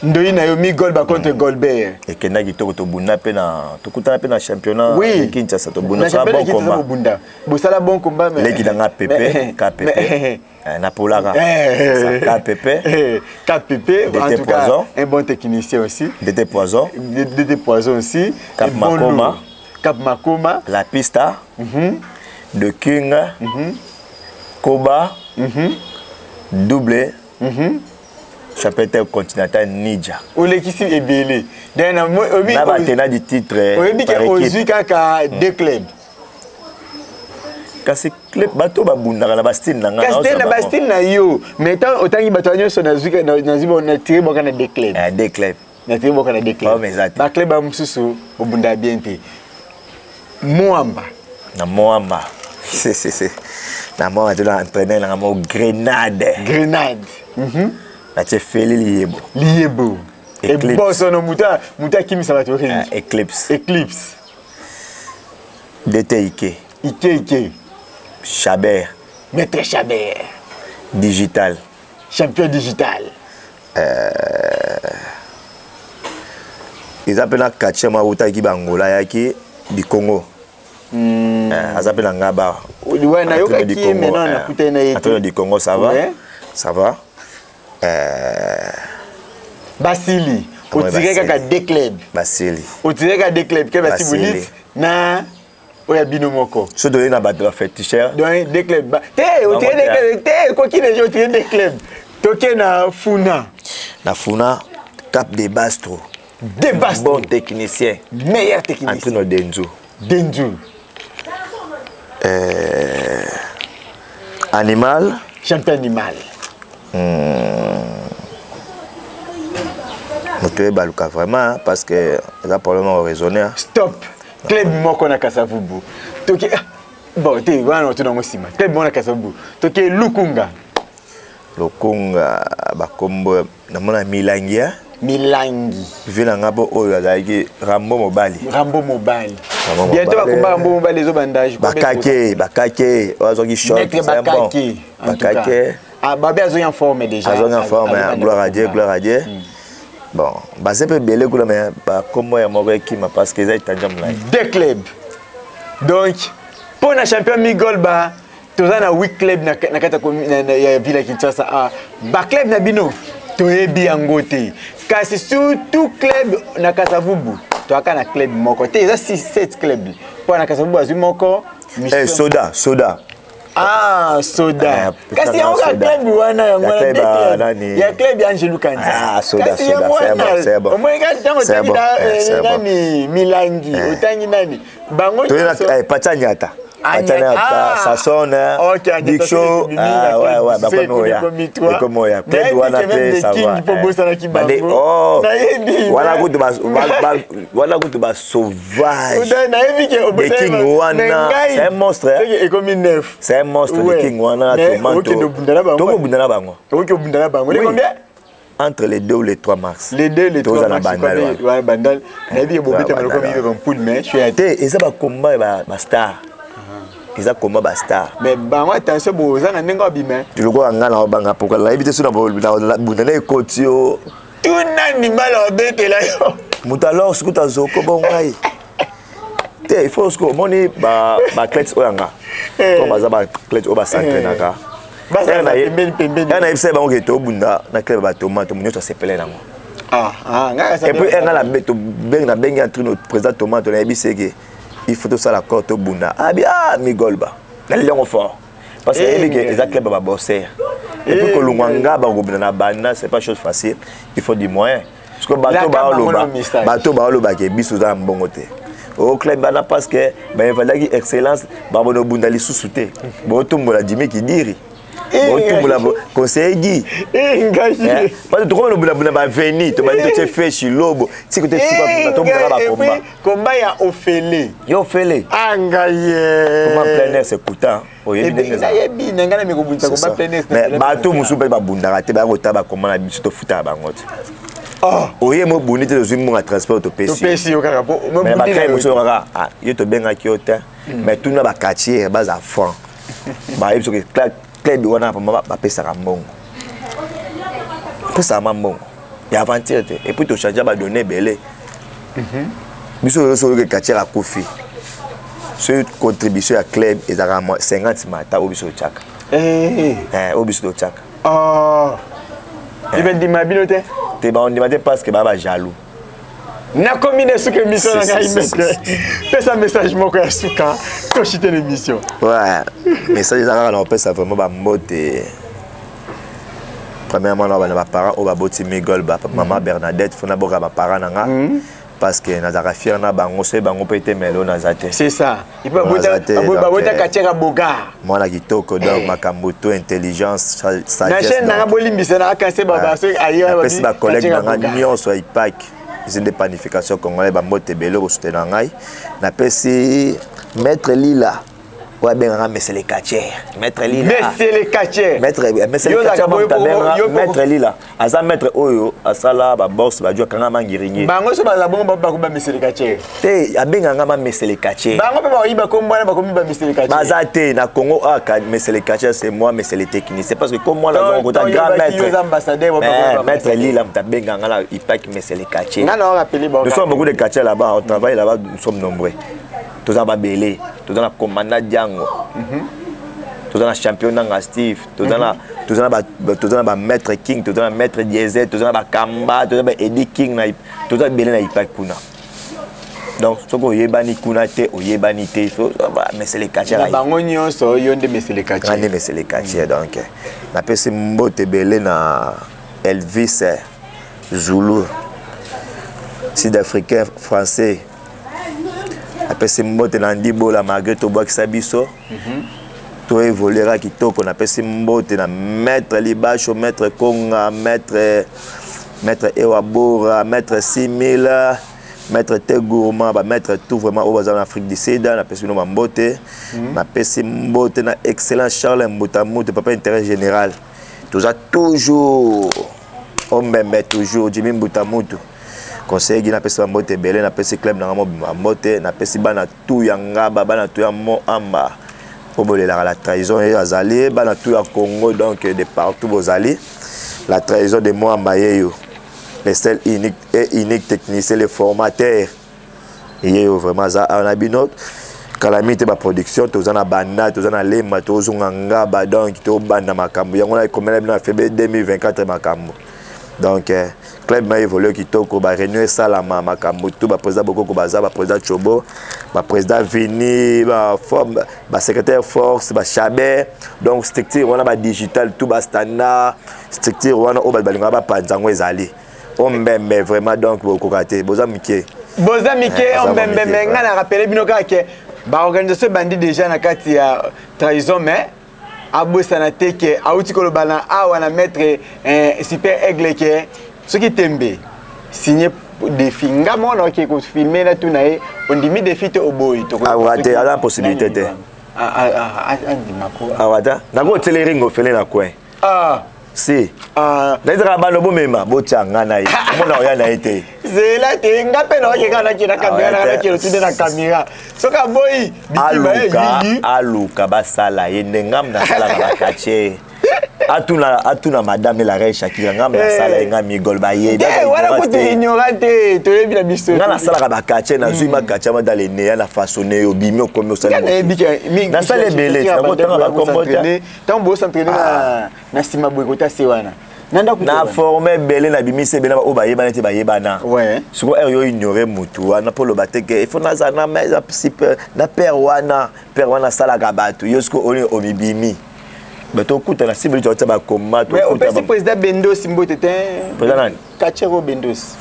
[SPEAKER 1] Ndoi na yo Migolba contre Golbert.
[SPEAKER 2] Ekendaki kitoko, tobunda mpe na tokutana mpe na championnat
[SPEAKER 1] Oui.
[SPEAKER 2] Kinshasa, tobunda
[SPEAKER 1] Na
[SPEAKER 2] sala
[SPEAKER 1] championnat
[SPEAKER 2] bon
[SPEAKER 1] Kinshasa
[SPEAKER 2] combat.
[SPEAKER 1] bobunda. Bosala bon combat mais
[SPEAKER 2] Leki na nga pepe ka pepe. Napolaka ka pepe.
[SPEAKER 1] KPP, en
[SPEAKER 2] DT
[SPEAKER 1] tout cas,
[SPEAKER 2] Poison.
[SPEAKER 1] un bon technicien aussi.
[SPEAKER 2] DT Poison.
[SPEAKER 1] DT Poison aussi.
[SPEAKER 2] Cap
[SPEAKER 1] Un bon
[SPEAKER 2] Makoma.
[SPEAKER 1] lourd. Cap Makoma.
[SPEAKER 2] La Pista de King, Koba, double champion continental Ninja.
[SPEAKER 1] Olekisi ebele. Donc,
[SPEAKER 2] na batena du titre
[SPEAKER 1] oyebi ke
[SPEAKER 2] par équipe.
[SPEAKER 1] Ozwi kaka deux clubs.
[SPEAKER 2] Kasi club bato babundaka na bastyle na nga.
[SPEAKER 1] Kasi te,
[SPEAKER 2] naozwa
[SPEAKER 1] na
[SPEAKER 2] bango.
[SPEAKER 1] Bastyle na yo, mais ntango otangi bato nyonso, nazwi boka na deux clubs.
[SPEAKER 2] Deux club.
[SPEAKER 1] Natiri boka na deux clubs.
[SPEAKER 2] Problème eza te.
[SPEAKER 1] Baclub ya mosusu obunda bien te. Mwamba.
[SPEAKER 2] Na Moamba na Moamba tona entraîneur nanga mo Grenade.
[SPEAKER 1] Grenade.
[SPEAKER 2] Natie Feli Liyebo.
[SPEAKER 1] Liyebo.
[SPEAKER 2] Eclipse.
[SPEAKER 1] Ebosono moto akimisa bato ringi.
[SPEAKER 2] Eclipse.
[SPEAKER 1] Eclipse.
[SPEAKER 2] DT Ike.
[SPEAKER 1] Ike Ike.
[SPEAKER 2] Chabert.
[SPEAKER 1] Maître Chabert.
[SPEAKER 2] Digital.
[SPEAKER 1] Champion digital.
[SPEAKER 2] Eza mpe na quartier moko awutaki bangola, ayaki du Congo. Aza mpe na nga ba
[SPEAKER 1] Ouais, nayokaki ye, maintenant nakutani na ye te.
[SPEAKER 2] Antonio du Congo, ça va. Ça va.
[SPEAKER 1] Basili.
[SPEAKER 2] Ah ouais,
[SPEAKER 1] otire
[SPEAKER 2] Basili.
[SPEAKER 1] kaka deux clubs.
[SPEAKER 2] Basili.
[SPEAKER 1] Otire kaka deux clubs ke
[SPEAKER 2] Basili.
[SPEAKER 1] Basibolite na oyo ya bino moko.
[SPEAKER 2] So toyei na bato baféticheur.
[SPEAKER 1] Donc deux clubs te, otire
[SPEAKER 2] Bango
[SPEAKER 1] deux
[SPEAKER 2] te.
[SPEAKER 1] clubs te, ekoki deja otire deux clubs. Toke na Funa.
[SPEAKER 2] Na Funa, Cap de Bastro.
[SPEAKER 1] De Bastro.
[SPEAKER 2] Bon technicien.
[SPEAKER 1] Meilleur technicien.
[SPEAKER 2] Antonio Denzu.
[SPEAKER 1] Denzu.
[SPEAKER 2] Animal.
[SPEAKER 1] Champion animal.
[SPEAKER 2] Moto oyebaluka vraiment hein, parce que eza problème ya raisonner, hein.
[SPEAKER 1] Stop, club moko na Kasavubu toke. Ah, bon te, wana otuna yango nsima. Club moko na Kasavubu, toke Lukunga.
[SPEAKER 2] Lokunga, bakombo namona Milangi, hein.
[SPEAKER 1] Milangi.
[SPEAKER 2] Vie na nga mpo oyo azalaki Rambo Mobali.
[SPEAKER 1] Rambo Mobali.
[SPEAKER 2] Rambo
[SPEAKER 1] Bientôt
[SPEAKER 2] Mobali.
[SPEAKER 1] bakomba Rambo Mobali ezobanda, je crois.
[SPEAKER 2] Bakake, Bakake oyo azwaki choc.
[SPEAKER 1] Maître
[SPEAKER 2] C'est un bon.
[SPEAKER 1] Bakake, en tout cas.
[SPEAKER 2] Bakake.
[SPEAKER 1] Ah, babe azongi en forme déjà.
[SPEAKER 2] Azongi en forme, hein,
[SPEAKER 1] Azobanda
[SPEAKER 2] gloire à Dieu.
[SPEAKER 1] bakomba.
[SPEAKER 2] Gloire à Dieu. Bon, baze mpe ebele kuna, mais bakombo ya moko ekima parce que eza etanja molai.
[SPEAKER 1] Deux clubs. Donc mpo na champion Migolba, toza na 8 club na kati ya ville ya Kinshasa. Ah, baclub na bino toyebi yango te, kasi surtout club na Kasavubu, toyaka na club moko te, eza 6 7 club mpo na Kasavubu azwi moko.
[SPEAKER 2] Eh, Soda, Soda.
[SPEAKER 1] Ah, Soda.
[SPEAKER 2] Eh,
[SPEAKER 1] kasi yango ka
[SPEAKER 2] Soda.
[SPEAKER 1] club wana, yango
[SPEAKER 2] Ya
[SPEAKER 1] wana
[SPEAKER 2] club,
[SPEAKER 1] deux
[SPEAKER 2] ah,
[SPEAKER 1] club.
[SPEAKER 2] nani?
[SPEAKER 1] Ya club ya Angelu Kanza.
[SPEAKER 2] Ah, Soda,
[SPEAKER 1] kasi
[SPEAKER 2] Soda,
[SPEAKER 1] yango
[SPEAKER 2] c'est bon,
[SPEAKER 1] wana
[SPEAKER 2] c'est bon.
[SPEAKER 1] omoni kaka ntango
[SPEAKER 2] C'est
[SPEAKER 1] otangi
[SPEAKER 2] bon,
[SPEAKER 1] na
[SPEAKER 2] eh, c'est bon.
[SPEAKER 1] nani, Milangi, otangi nani, bango
[SPEAKER 2] Toye na
[SPEAKER 1] nyonso.
[SPEAKER 2] eh, Pacha Nyata.
[SPEAKER 1] Ah,
[SPEAKER 2] Pacha
[SPEAKER 1] Nyata.
[SPEAKER 2] Nyata,
[SPEAKER 1] Ah.
[SPEAKER 2] ça sonne, hein.
[SPEAKER 1] Ok, Nyata,
[SPEAKER 2] Big
[SPEAKER 1] c'est
[SPEAKER 2] Show.
[SPEAKER 1] Bimi,
[SPEAKER 2] Ah,
[SPEAKER 1] la
[SPEAKER 2] ouais,
[SPEAKER 1] club,
[SPEAKER 2] ouais,
[SPEAKER 1] c'est
[SPEAKER 2] bakomi oya.
[SPEAKER 1] ekomi trois.
[SPEAKER 2] Ekomi oya. Club
[SPEAKER 1] Nayebi
[SPEAKER 2] wana
[SPEAKER 1] ke même
[SPEAKER 2] pe,
[SPEAKER 1] des
[SPEAKER 2] ça
[SPEAKER 1] King
[SPEAKER 2] va.
[SPEAKER 1] mpo
[SPEAKER 2] Eh.
[SPEAKER 1] bosanaki
[SPEAKER 2] Bande-
[SPEAKER 1] bango.
[SPEAKER 2] Oh.
[SPEAKER 1] Nayebi,
[SPEAKER 2] Wana kutu wana kutu ba sauvage.
[SPEAKER 1] Nayebi ke
[SPEAKER 2] The King wana, c'est un monstre, hein.
[SPEAKER 1] Ekomi neuf.
[SPEAKER 2] C'est un monstre,
[SPEAKER 1] Ouais.
[SPEAKER 2] The King wana,
[SPEAKER 1] Mais
[SPEAKER 2] Tomato.
[SPEAKER 1] okende obunda na bango.
[SPEAKER 2] Tokobunda na bango.
[SPEAKER 1] Okoki obunda na bango. Les
[SPEAKER 2] Oui.
[SPEAKER 1] combien?
[SPEAKER 2] Entre les 2 ou les 3 mars.
[SPEAKER 1] Les 2, les 3
[SPEAKER 2] Toza na
[SPEAKER 1] mars.
[SPEAKER 2] Bandal wana.
[SPEAKER 1] Ouais, Bandal. Nayebi ke bobeta
[SPEAKER 2] Toza na
[SPEAKER 1] maloko
[SPEAKER 2] Bandal
[SPEAKER 1] mingi comme poule, mais je suis
[SPEAKER 2] Te, eza bakomba ya bastar. Eza komba bastar.
[SPEAKER 1] Mais bango, attention, boza na ndenge obima.
[SPEAKER 2] Lokola nga na obanga pourquoi nayebi te so na bunda na ekoti yo.
[SPEAKER 1] Tuna nimala obetela yo.
[SPEAKER 2] Moto alors sikuta azoko bo ngai te, il faut siko omoni baathlète oyo yanga comme baza baathlète oyo bas'entraînaka.
[SPEAKER 1] Bazala pembeni, pembeni.
[SPEAKER 2] Ya nayebisa bango ke tobunda na club ya batomate, mo nyonso asepele nango.
[SPEAKER 1] Ah, ah, ngai
[SPEAKER 2] Et puis nga nabengi entraîne président Tomate, nayebisi eke il faut tosala accord, tobunda. Abi ah, Migolba naleli yango fort parce que
[SPEAKER 1] Eh,
[SPEAKER 2] yebi ke eza club ya babosser et puis
[SPEAKER 1] Eh,
[SPEAKER 2] kolongwa
[SPEAKER 1] ngai.
[SPEAKER 2] nga bakobunda na banda, c'est pas chose facile, il faut du moyen parce que bato
[SPEAKER 1] Laka bango
[SPEAKER 2] baoloba
[SPEAKER 1] na message.
[SPEAKER 2] Bato baolobaka biso oza na mbongo te o club bana parce que bainvalidaki excellence babona obunda lisusu te, botombola Jimi Kidiri, botumbola conseiller Guy.
[SPEAKER 1] Eh, ngai.
[SPEAKER 2] Parce que tokomi lobundabunda baveni, tobandi totie feshi lobo tiki te suka tombundaka bakomba.
[SPEAKER 1] Komba ya ofele.
[SPEAKER 2] Yo ofele.
[SPEAKER 1] Ah, ngai ye.
[SPEAKER 2] Komba plein air, c'est coûtant, oyebi ndenge eza.
[SPEAKER 1] Nayebi na ngai na mikobundisa
[SPEAKER 2] C'est
[SPEAKER 1] komba
[SPEAKER 2] ça.
[SPEAKER 1] plein air.
[SPEAKER 2] Mais bato mosusu mpe babundaka te, baya kotala bakoma na biso, tofutaka bango te.
[SPEAKER 1] Oh.
[SPEAKER 2] Oye mobundi te, tozwi mbongo ya transport, topesi.
[SPEAKER 1] Topesi yo kaka po
[SPEAKER 2] Mais bakrai mosusu kaka, ah, yo tobengaki yo te, mais tuna baquartier baza franc, bayebi soki club wana pamba bapesaka mbongo, bapesaka ma mbongo. Ya aventure te. Et puis tochange badonne ebele. Biso oyo soki oyoki quartier akufi, soki contribution ya club ezalaka 50 mata oyo biso totyaka. Oyo biso totyaka.
[SPEAKER 1] Ibendima bino te.
[SPEAKER 2] Te, baondima te parce que baa bajaloux.
[SPEAKER 1] Nakomi na suka émission na ngai. Maître, pesa message moko ya suka, toshite l'émission.
[SPEAKER 2] Ouais, message eza kaka na kopesa vraiment bambote. Premièrement, na bana, baparent oyo baboti Migol, mama Bernadette, fo naboka baparent na nga parce que nazalaka fier na bango. Soki bango mpe te, melo naza te.
[SPEAKER 1] C'est ça. Babota katiaka boga.
[SPEAKER 2] Mwana kitoko, donc makambo to intelligence.
[SPEAKER 1] Na chaîne nanga, bolimbisa na akase
[SPEAKER 2] bapesi bacollègue na nga nyonso ya IPAC, usine de panification congolais, bambote ebele kosutena ngai. Napesi maître Lila oyo abengaka Monsieur le Catcher, maître Lila.
[SPEAKER 1] Monsieur le Catcher.
[SPEAKER 2] Maître, Monsieur le Catcher, maître Lila aza maître oyo asala baboxe, baju akanga mangiringi.
[SPEAKER 1] Bango so baza bongo, bakomi ba Monsieur le Catcher.
[SPEAKER 2] Te, abengaka ma Monsieur le Catcher.
[SPEAKER 1] Bango mpe baoyiba kombo wana, bakomi ba Monsieur le Catcher.
[SPEAKER 2] Baza te na Congo. Aka Monsieur le Catcher, c'est moi, Monsieur le technicien, parce que comme moi naza kota grand maître, maître Lila moto abengaka na IPAC Monsieur le Catcher.
[SPEAKER 1] Nga na rappelé.
[SPEAKER 2] Nous sommes beaucoup de catchers là-bas, on travaille là-bas, nous sommes nombreux. Toza babele, toza na commandant Diango, toza na champion nanga Steve, toza na bamaître King, toza na maître Diesel, toza na bakamba, toza na baedi King, na toza ebele na IPAC kuna. Donc soki oyebani kuna te, oyebani te. Monsieur le Catcher.
[SPEAKER 1] Bango nyonso, yo nde Monsieur le Catcher.
[SPEAKER 2] Nga nde Monsieur le Catcher. Donc napesi mbote ebele na Elvis Zulu, sud-africain français. Napesi mbote na Ndibola, malgré tobwakisa biso, toévoluera kitoko. Napesi mbote na maître Libasho, maître Konga, maître Ewa Bora, maître 6000, maître Te Gourmand, bamaître tout vraiment oyo baza na Afrique du Sud, napesi bino bambote. Napesi mbote na excellent Charles Mbutamutu, papa intérêt général. Toza toujours ombembe, toujours Jimi Mbutamutu, conseiller gi. Napesi bambote ebele. Napesi club nanga mobimba mbote. Napesi bana tu ya Ngaba, bana tu ya Moamba po bolelaka la trahison ye azali, bana tu ya Congo, donc de partout bozali, la trahison de Moamba yeyo, le seul, unique et unique technicien, le formateur yeyo. Vraiment aza awa na bino kalami te. Baproduction toza na banda, toza na Lemba, tozonga Ngaba, donc tobanda makambo yango na ekomela bino na février 2024 makambo. Donc club ma évolue kitoko, baréunion esalama, makambo tout. Baprésident Bokoko baza, baprésident Chobo, baprésident Vini, basecrétaire force, bachaber. Donc structure wana, badigital tout, bastandard structure wana oyo bato balingaka bapanza yango ezali ombembe vraiment. Donc bokoka te, boza mike.
[SPEAKER 1] Boza mike, ombembe. Me ngai na rappele bino kaka ke baorganisation ebandi déjà na kati ya trahison. Mais abosana te ke awuti koloba na awa na maître Super Aigle ke soki tembe signé défi, nga moko naoke kofilme na tuna ye: ondimi défi te, oboyi?
[SPEAKER 2] Awa te, aza possibilité te.
[SPEAKER 1] Andima ko.
[SPEAKER 2] Awa ta nakotiela ringo ofele na coin. Si naezaka bana, bomema botya nga na ye, omona oya na ye te.
[SPEAKER 1] Zela te, nga mpe naoke kaka nakende na kamera, nanga nakende tunde na kamera soki aboyi.
[SPEAKER 2] Aluka, aluka basala ye nde ngam nasalaka bakatie. Atuna, atuna madame la reine Shakira, ngam nasala ye, nga Migol baye.
[SPEAKER 1] Wana kutu ignorant te, toyebi na biso.
[SPEAKER 2] Nga nasalaka bakatie, nazwi makatie ama dans le neya na façonne, obimi, okomi osali. Nasala ebele, nakotanga bakombo te.
[SPEAKER 1] Ntango bos'entraîne na nsima boye, kota se wana.
[SPEAKER 2] Na forme ebele, nabimisi ebele oyo bayebana te, bayebana. Sikoyo ere yo ignore mutu wana mpo loba te ke ifo naza na père wana, père wana asalaka bato. Yo sikoyo oni omibimi, bato okutana sibeli, totia bakoma.
[SPEAKER 1] Opesi président Bendos mbote te?
[SPEAKER 2] Président nani?
[SPEAKER 1] Kachero Bendos.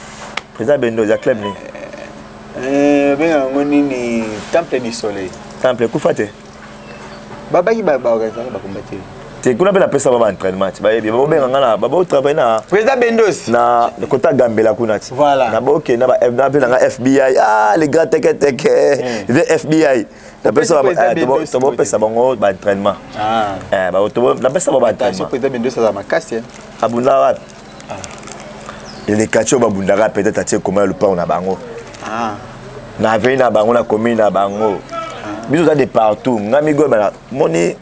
[SPEAKER 2] Président Bendos ya club nini?
[SPEAKER 1] Benga yango nini, Temple du Soleil.
[SPEAKER 2] Temple ekufa te.
[SPEAKER 1] Babaki baorganisaka bakomba te.
[SPEAKER 2] Te, kuna mpe napesa ba baentraînement ti bayebi, babobenga nga na babotravaille na
[SPEAKER 1] président Bendos.
[SPEAKER 2] Na kota Gambela kuna ti.
[SPEAKER 1] Voilà.
[SPEAKER 2] Na boke na na mpe nanga FBI, ah, les grands teke teke ve FBI, napesa, tobopesa bango baentraînement, napesa bango baentraînement.
[SPEAKER 1] Président Bendos aza makasi.
[SPEAKER 2] Abunda wapi? Eleka ti oyo babundaka, peut-être atie koma ya lupango na bango, na aveni na bango, na commune na bango. Biso oza de partout. Nga Migoyeba, moni,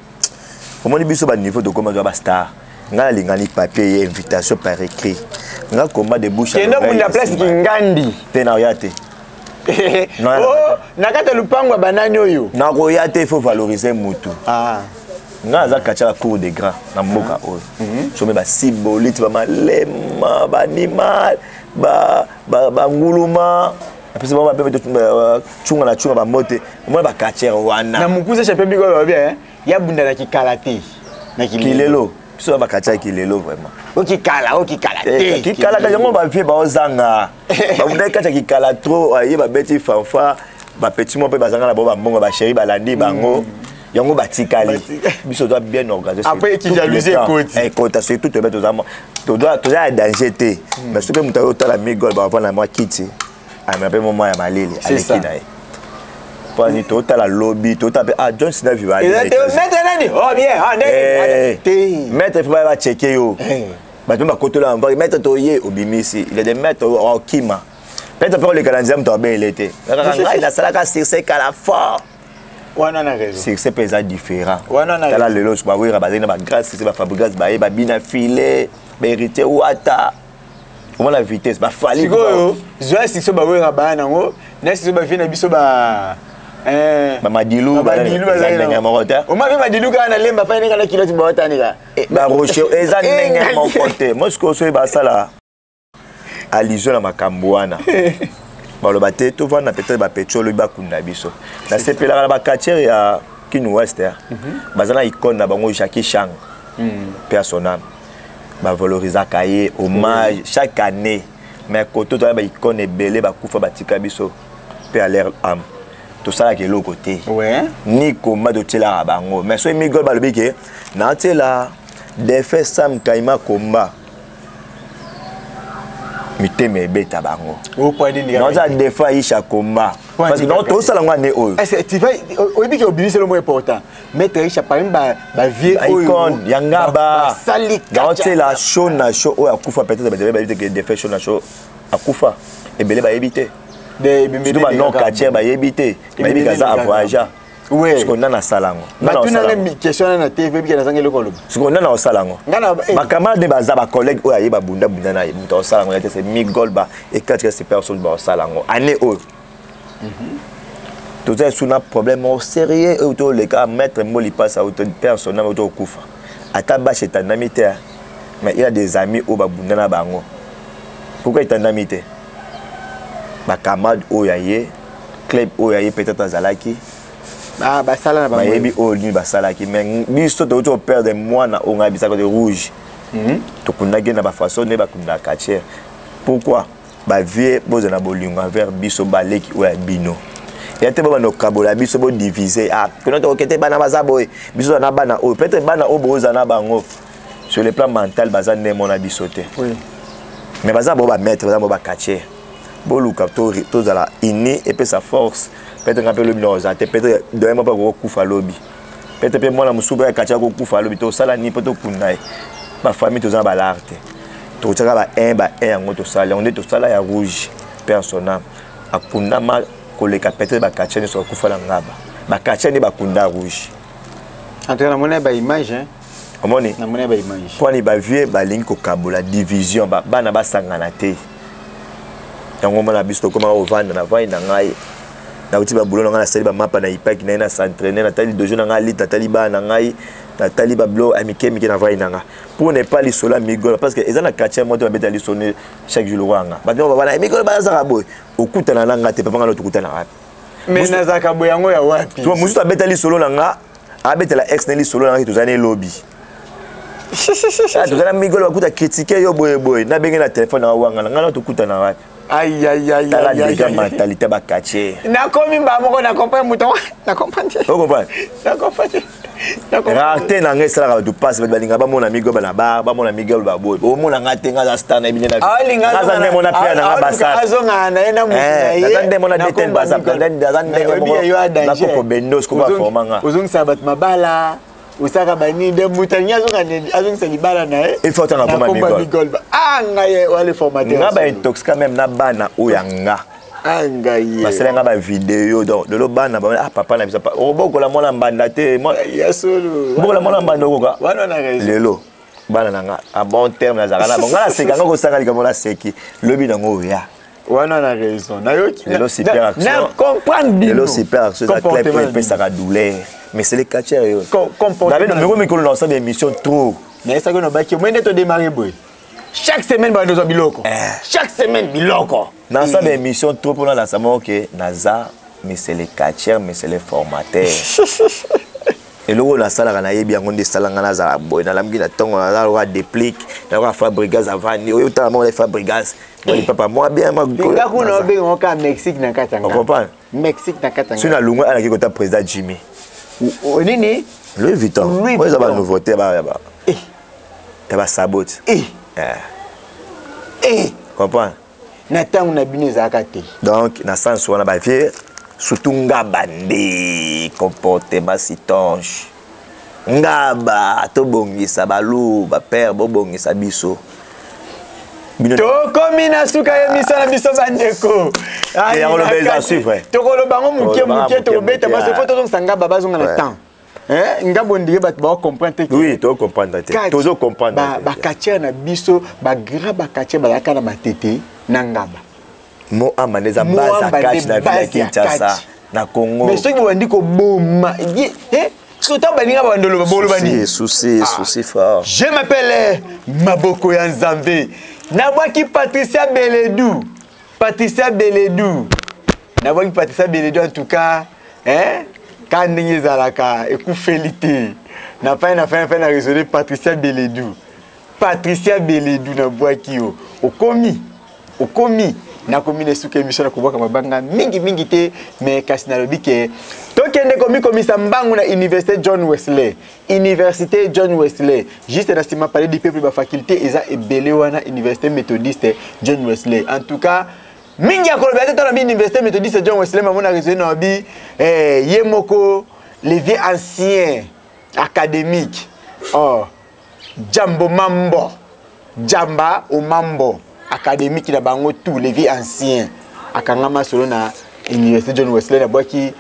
[SPEAKER 2] omoni biso baniveau tokóma, toza bastar. Ngai nalingani papier ye invitation par écrit. Nga combat de bouche.
[SPEAKER 1] Kende bunda place kingandi.
[SPEAKER 2] Te na ya te.
[SPEAKER 1] Oh, na kati ya lupango ya banani oyo.
[SPEAKER 2] Nakoya te, il faut valoriser mutu. Ah. Nga aza katia la cour de grand na mboka oyo. Some ba sibolite ba malema ba animal ba ba ba nguluma. Apesi bango bape cunga na cunga bambote omona bacatiere wana
[SPEAKER 1] na mokusa champion biko aloba bien ya bunda na kikala te
[SPEAKER 2] na kilelo biso na bacatiere kilelo vraiment.
[SPEAKER 1] Okikala okikala te.
[SPEAKER 2] Kikala ka yango bavie baozanga babundaki kati ya kikala trop aye babeti fanfare bapetit moko mpe bazanga na bango bambongo bachéri balandi bango yango batikali. Biso toza bien organisé.
[SPEAKER 1] Après, kijalousie ekoti.
[SPEAKER 2] Ekota surtout toyeba toza ya danger te, mais soki moto ayotala migol bavanda mwa kiti amema mpe mwa ya malili aleki na ye mpani totala lobi totala mpe ah John Sina viva.
[SPEAKER 1] Maître nani, oh bien, ah
[SPEAKER 2] ndenge te maître fo baya bacheke yo bato bakotola mvaki maître toye obimisi. Il y a des maîtres okima peut-être mpe oleka na nzela moto abele te kaka ngai nasalaka succès kala fort.
[SPEAKER 1] Wana na raison.
[SPEAKER 2] Succès mpe eza différent. Tala lelo bawera bazali na bagrâce succès, bafabrigas baye babina file bahéritier wata omona vitesse bafali.
[SPEAKER 1] Sikoyo zwa succès bawera baya nango na succès bavie na biso ba
[SPEAKER 2] Bamadilu.
[SPEAKER 1] Bamadilu
[SPEAKER 2] bazali ndenge moko te.
[SPEAKER 1] Oma mpe madilu kaka na lemba fai ndenge na kiloti baotani kaka.
[SPEAKER 2] Barocher eza ndenge moko te. Mo sikoyo soki basala allusion na makambo wana baloba te tovanda peut-être bapetro olobi bakunda biso. Nasepelaka na bacatiere ya Kinu West, baza na icône na bango Jackie Chang mpe ya son âme, bavalorisaka ye hommage chaque année. Mais koto toya baicône ebele bakufa batika biso mpe à leur âme tosalaka eloko te ni komba totielaka bango. Mais soki migol balobi ke naatiela defe Sam Kaima komba mitema ebeta bango naza defa Aisha komba parce que tosala yango ane oyo.
[SPEAKER 1] Oyebi ke obimisi eloko important, maître Aisha parmi bavie.
[SPEAKER 2] Icône ya ngaba naotiela show na show oyo akufa. Peut-être bato bayebi te ke defe show na show akufa, ebele bayebi te, surtout banon quartier bayebi te, bayebi kaza avoyagea. Sikoyo nana asala yango?
[SPEAKER 1] Batunanga question wana na TV ebike nazanga eloko oloba.
[SPEAKER 2] Sikoyo nana osala yango? Bacamarade nde baza bacollègue oyo aye babundabunda na ye. Moto aosala yango ya te, c'est migol ba ekatika ces personnes baosala yango année oyo. Toza esu na problème moko sérieux oyo toleka maître Mboli Pasa oyo personnel oyo tokokufa ata bashe etandami te, mais il a des amis oyo babunda na bango. Pourquoi etandami te? Bacamarade oyo aye club oyo aye peut-être azalaki
[SPEAKER 1] basala na
[SPEAKER 2] bayebi oyo nini basalaki. Mais biso touti koperdre mwana oyo ngai bisaka de rouge, tokundaki na bafaçon nde bakundaka quartier. Pourquoi bavie bozala na bolingo envers biso baleki oyo ya bino ya te bobanda kokabola biso bodivise? Ah kuna tokoke te, bana baza boye, biso na bana oyo peut-être bana oyo boza na bango sur le plan mental baza ndenge mona biso te, mais baza bo bamaître, baza bo baquartier. Boluka tozala uni, epesa force. Peut-être nga mpe lobi na ozala te, peut-être doyen moko akokufa lobi, peut-être mpe mwana mosusu mpe quartier akokufa lobi. Tosala nini mpo tokunda ye? Bafamille toza na balare te, tokotiaka ba 1 ba 1 yango tosala yango nde tosala ya rouge personnel akundama koleka peut-être baquartier nyonso bakufa na ngaba, baquartier nde bakunda rouge.
[SPEAKER 1] En tout cas namoni baimage.
[SPEAKER 2] Omoni.
[SPEAKER 1] Namoni baimage.
[SPEAKER 2] Mponi bavie balingi kokabola division, bana basangana te. Yango mona biso tokomaka kovanda na vai na ngai, nauti babulo na ngai, nasali bamapa na ipaki na ye, na s'entraîne, natali dojo na ngai alite, natali bana na ngai, natali babilo ya mike mike na vai na nga pour ne pas lisolo ya migolo, parce que eza na quartier moko te babeta lisolo chaque jour lokola nga. Bato babana migolo bazaka boye, okutana na nga te, papa nga no tokutana wapi?
[SPEAKER 1] Mais nazalaka boye yango ya wapi?
[SPEAKER 2] Mosusu abeta lisolo na nga, abetela ex na lisolo na nga, toza na elobi toza na migolo bakuta critique yo boye boye, nabenge na telefone na wanga na ngai na tokutana wapi? Tala déjà mentalité baquartier.
[SPEAKER 1] Nakomi mbaa moko na comprendre moto na comprendre.
[SPEAKER 2] Ocomprendre?
[SPEAKER 1] Na comprendre.
[SPEAKER 2] Rareté na ngai esalaka bato mpasi. Bato balinga bamona migol na bar, bamona migol baboye, omona ngai te. Ngai aza star na yebi nde aza nde mona pia na nga basap.
[SPEAKER 1] Azongana na ye na motu na ye.
[SPEAKER 2] Naza nde mona deten basap, naza ndenge moko nakoko bendos ko baforma nga.
[SPEAKER 1] Ozongisaka bato mabala, osaka banini nde moto alingi azongisa libala na ye.
[SPEAKER 2] Il faut otanga koma
[SPEAKER 1] migol. Ah ngai wale formateur.
[SPEAKER 2] Nga baintoxica même na bana oyo ya nga.
[SPEAKER 1] Ah ngai.
[SPEAKER 2] Basala nga bavideo. Donc lelo bana ba ah papa na biso obokola mwana mbanda te.
[SPEAKER 1] Ya solo.
[SPEAKER 2] Bokola mwana mbanda okoka.
[SPEAKER 1] Wana na raison.
[SPEAKER 2] Lelo. Bana na nga a bon terme nazalaka na bango. Nga naseka, nga kosanga likambo naseki lobi nango oya.
[SPEAKER 1] Wana na raison, nayoki.
[SPEAKER 2] Lelo super action.
[SPEAKER 1] Na comprendre bino.
[SPEAKER 2] Lelo super action eza club
[SPEAKER 1] Comportement
[SPEAKER 2] oyo epesaka douleur, mais c'est le quartier oyo.
[SPEAKER 1] Comportement
[SPEAKER 2] nabe
[SPEAKER 1] na
[SPEAKER 2] nomeko mikolo na osala émission trop.
[SPEAKER 1] Nayesaki nobaki omoi nde todémarre boye, chaque semaine bandozwa biloko, chaque semaine biloko.
[SPEAKER 2] Nasala émission trop mpona nalasa moko ke naza monsieur le quartier, monsieur le formateur. Eloko oyo nasalaka, nayebi yango nde esalanga nazala boye. Nalamuki na ntongo, naza lokola déplique, nakoka Fabrigas avandi oyo otala moko na Fabrigas papa mwa bien.
[SPEAKER 1] Nga kuna obenga ngo kaka Mexique na kati ya nga.
[SPEAKER 2] Ocomprendre?
[SPEAKER 1] Mexique na kati ya
[SPEAKER 2] Soki
[SPEAKER 1] nga.
[SPEAKER 2] nalongwe, alaki kota président Jimmy.
[SPEAKER 1] Nini?
[SPEAKER 2] Louis Vuitton.
[SPEAKER 1] Louis
[SPEAKER 2] Oyo eza
[SPEAKER 1] Vuitton.
[SPEAKER 2] banouveauté ya basabot. Comprendre?
[SPEAKER 1] Na ntango na bino ezalaka te.
[SPEAKER 2] Donc na sens wana, bavieux, surtout Ngaba nde comportement sitonge. Ngaba tobongisa balu bapère, bobongisa biso. Bino
[SPEAKER 1] Tokomi na suka ya émission na biso, bandeko.
[SPEAKER 2] Te, yango loba eza suivre.
[SPEAKER 1] Tokoloba yango moke.
[SPEAKER 2] Tokoloba
[SPEAKER 1] Moke.
[SPEAKER 2] moke,
[SPEAKER 1] Tokobeta
[SPEAKER 2] moke,
[SPEAKER 1] parce
[SPEAKER 2] ah.
[SPEAKER 1] faut tozongisa Ngaba, bazonga na temps. Hein, Ngabo ndire bato bakocomprendre te.
[SPEAKER 2] Oui, tocomprendre te, tozocomprendre te.
[SPEAKER 1] Baquartier na biso, bagrand baquartier bazalaka na Matete na Ngaba.
[SPEAKER 2] Mo amba nde eza
[SPEAKER 1] Mo
[SPEAKER 2] base ya
[SPEAKER 1] amba
[SPEAKER 2] catch
[SPEAKER 1] nde
[SPEAKER 2] na ville ya
[SPEAKER 1] base ya
[SPEAKER 2] Kinshasa,
[SPEAKER 1] catch.
[SPEAKER 2] na Congo.
[SPEAKER 1] Mais soki bobandi koboma, so ntango baninga babandoloba, boloba nini?
[SPEAKER 2] Souci, souci fort.
[SPEAKER 1] Je m'appelle Maboko ya Nzambe. Nabwaki Patricia Beledu, Patricia Beledu, nabwaki Patricia Beledu. En tout cas, hein, ka ndenge ezalaka, ekufeli te. Nafai nafai nafai na raisonne. Patricia Beledu, Patricia Beledu, nabwaki yo. Okomi, okomi. Nakomi na esuka émission. Na kobwaka mabanga mingi mingi te, mais kasi nalobi ke tokende komikomisa mbangu na Université John Wesley. Université John Wesley, juste na nsima Palais du Peuple, bafaculté eza ebele wana. Université Méthodiste John Wesley, en tout cas mingi ya koloba te. Tona bi Université Méthodiste John Wesley, mamona raisonne na bi ye moko le vieux ancien académique, oh Jambo Mambo, Jamba Omambo, académique na bango tout, le vieux ancien akangama solo na Université John Wesley. Nabwaki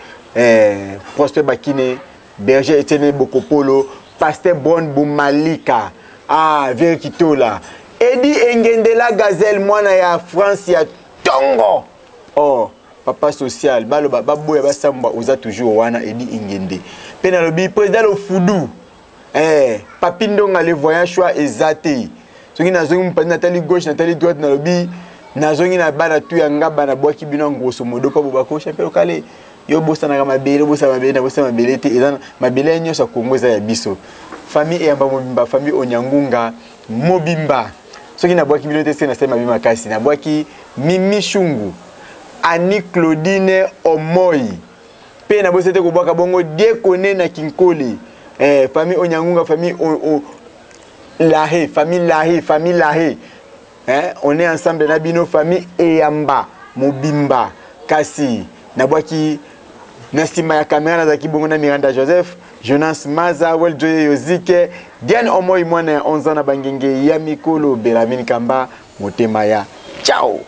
[SPEAKER 1] Prosper Bakine, Berger Etienne Bokopolo, Pasteur Bon Bomalika, ah Vieux Kitola, Edi Engendela Gazelle, mwana ya France ya tongo, oh papa social, baloba baboya basambwa, oza toujours wana. Edi Engende mpe nalobi président Lofudu, Papi Ndonga le voyant, choix eza te. Soki nazongi mopanzi, natali gauche, natali droite, nalobi nazongi na bana tu ya Ngaba, nabwaki bino grosso modo mpo bobako champion lokale. Yo bosanaka mabele, obosana mabele, nabosana mabele te. Eza mabele nyonso ya Kongo, eza ya biso. Famille Eyamba mobimba, famille Onyangunga mobimba, soki nabwaki bino te, se nasali mabe makasi. Nabwaki Mimi Shungu, Ani Claudine Omoi, mpe nabosi te kobwaka bongo Diekone na Kinkole, famille Onyangunga, famille o, o, Lahe, famille Lahe, famille Lahe, eh, on est ensemble na bino, famille Eyamba mobimba. Kasi nabwaki na nsima ya kamera, nazalaki bongo na Miranda Joseph, Jonas Maza, Weljoye Yozike, Diane Omoi, mwana ya 11 ans na bangenge ya mikolo, Belamine Kamba motema ya ciao.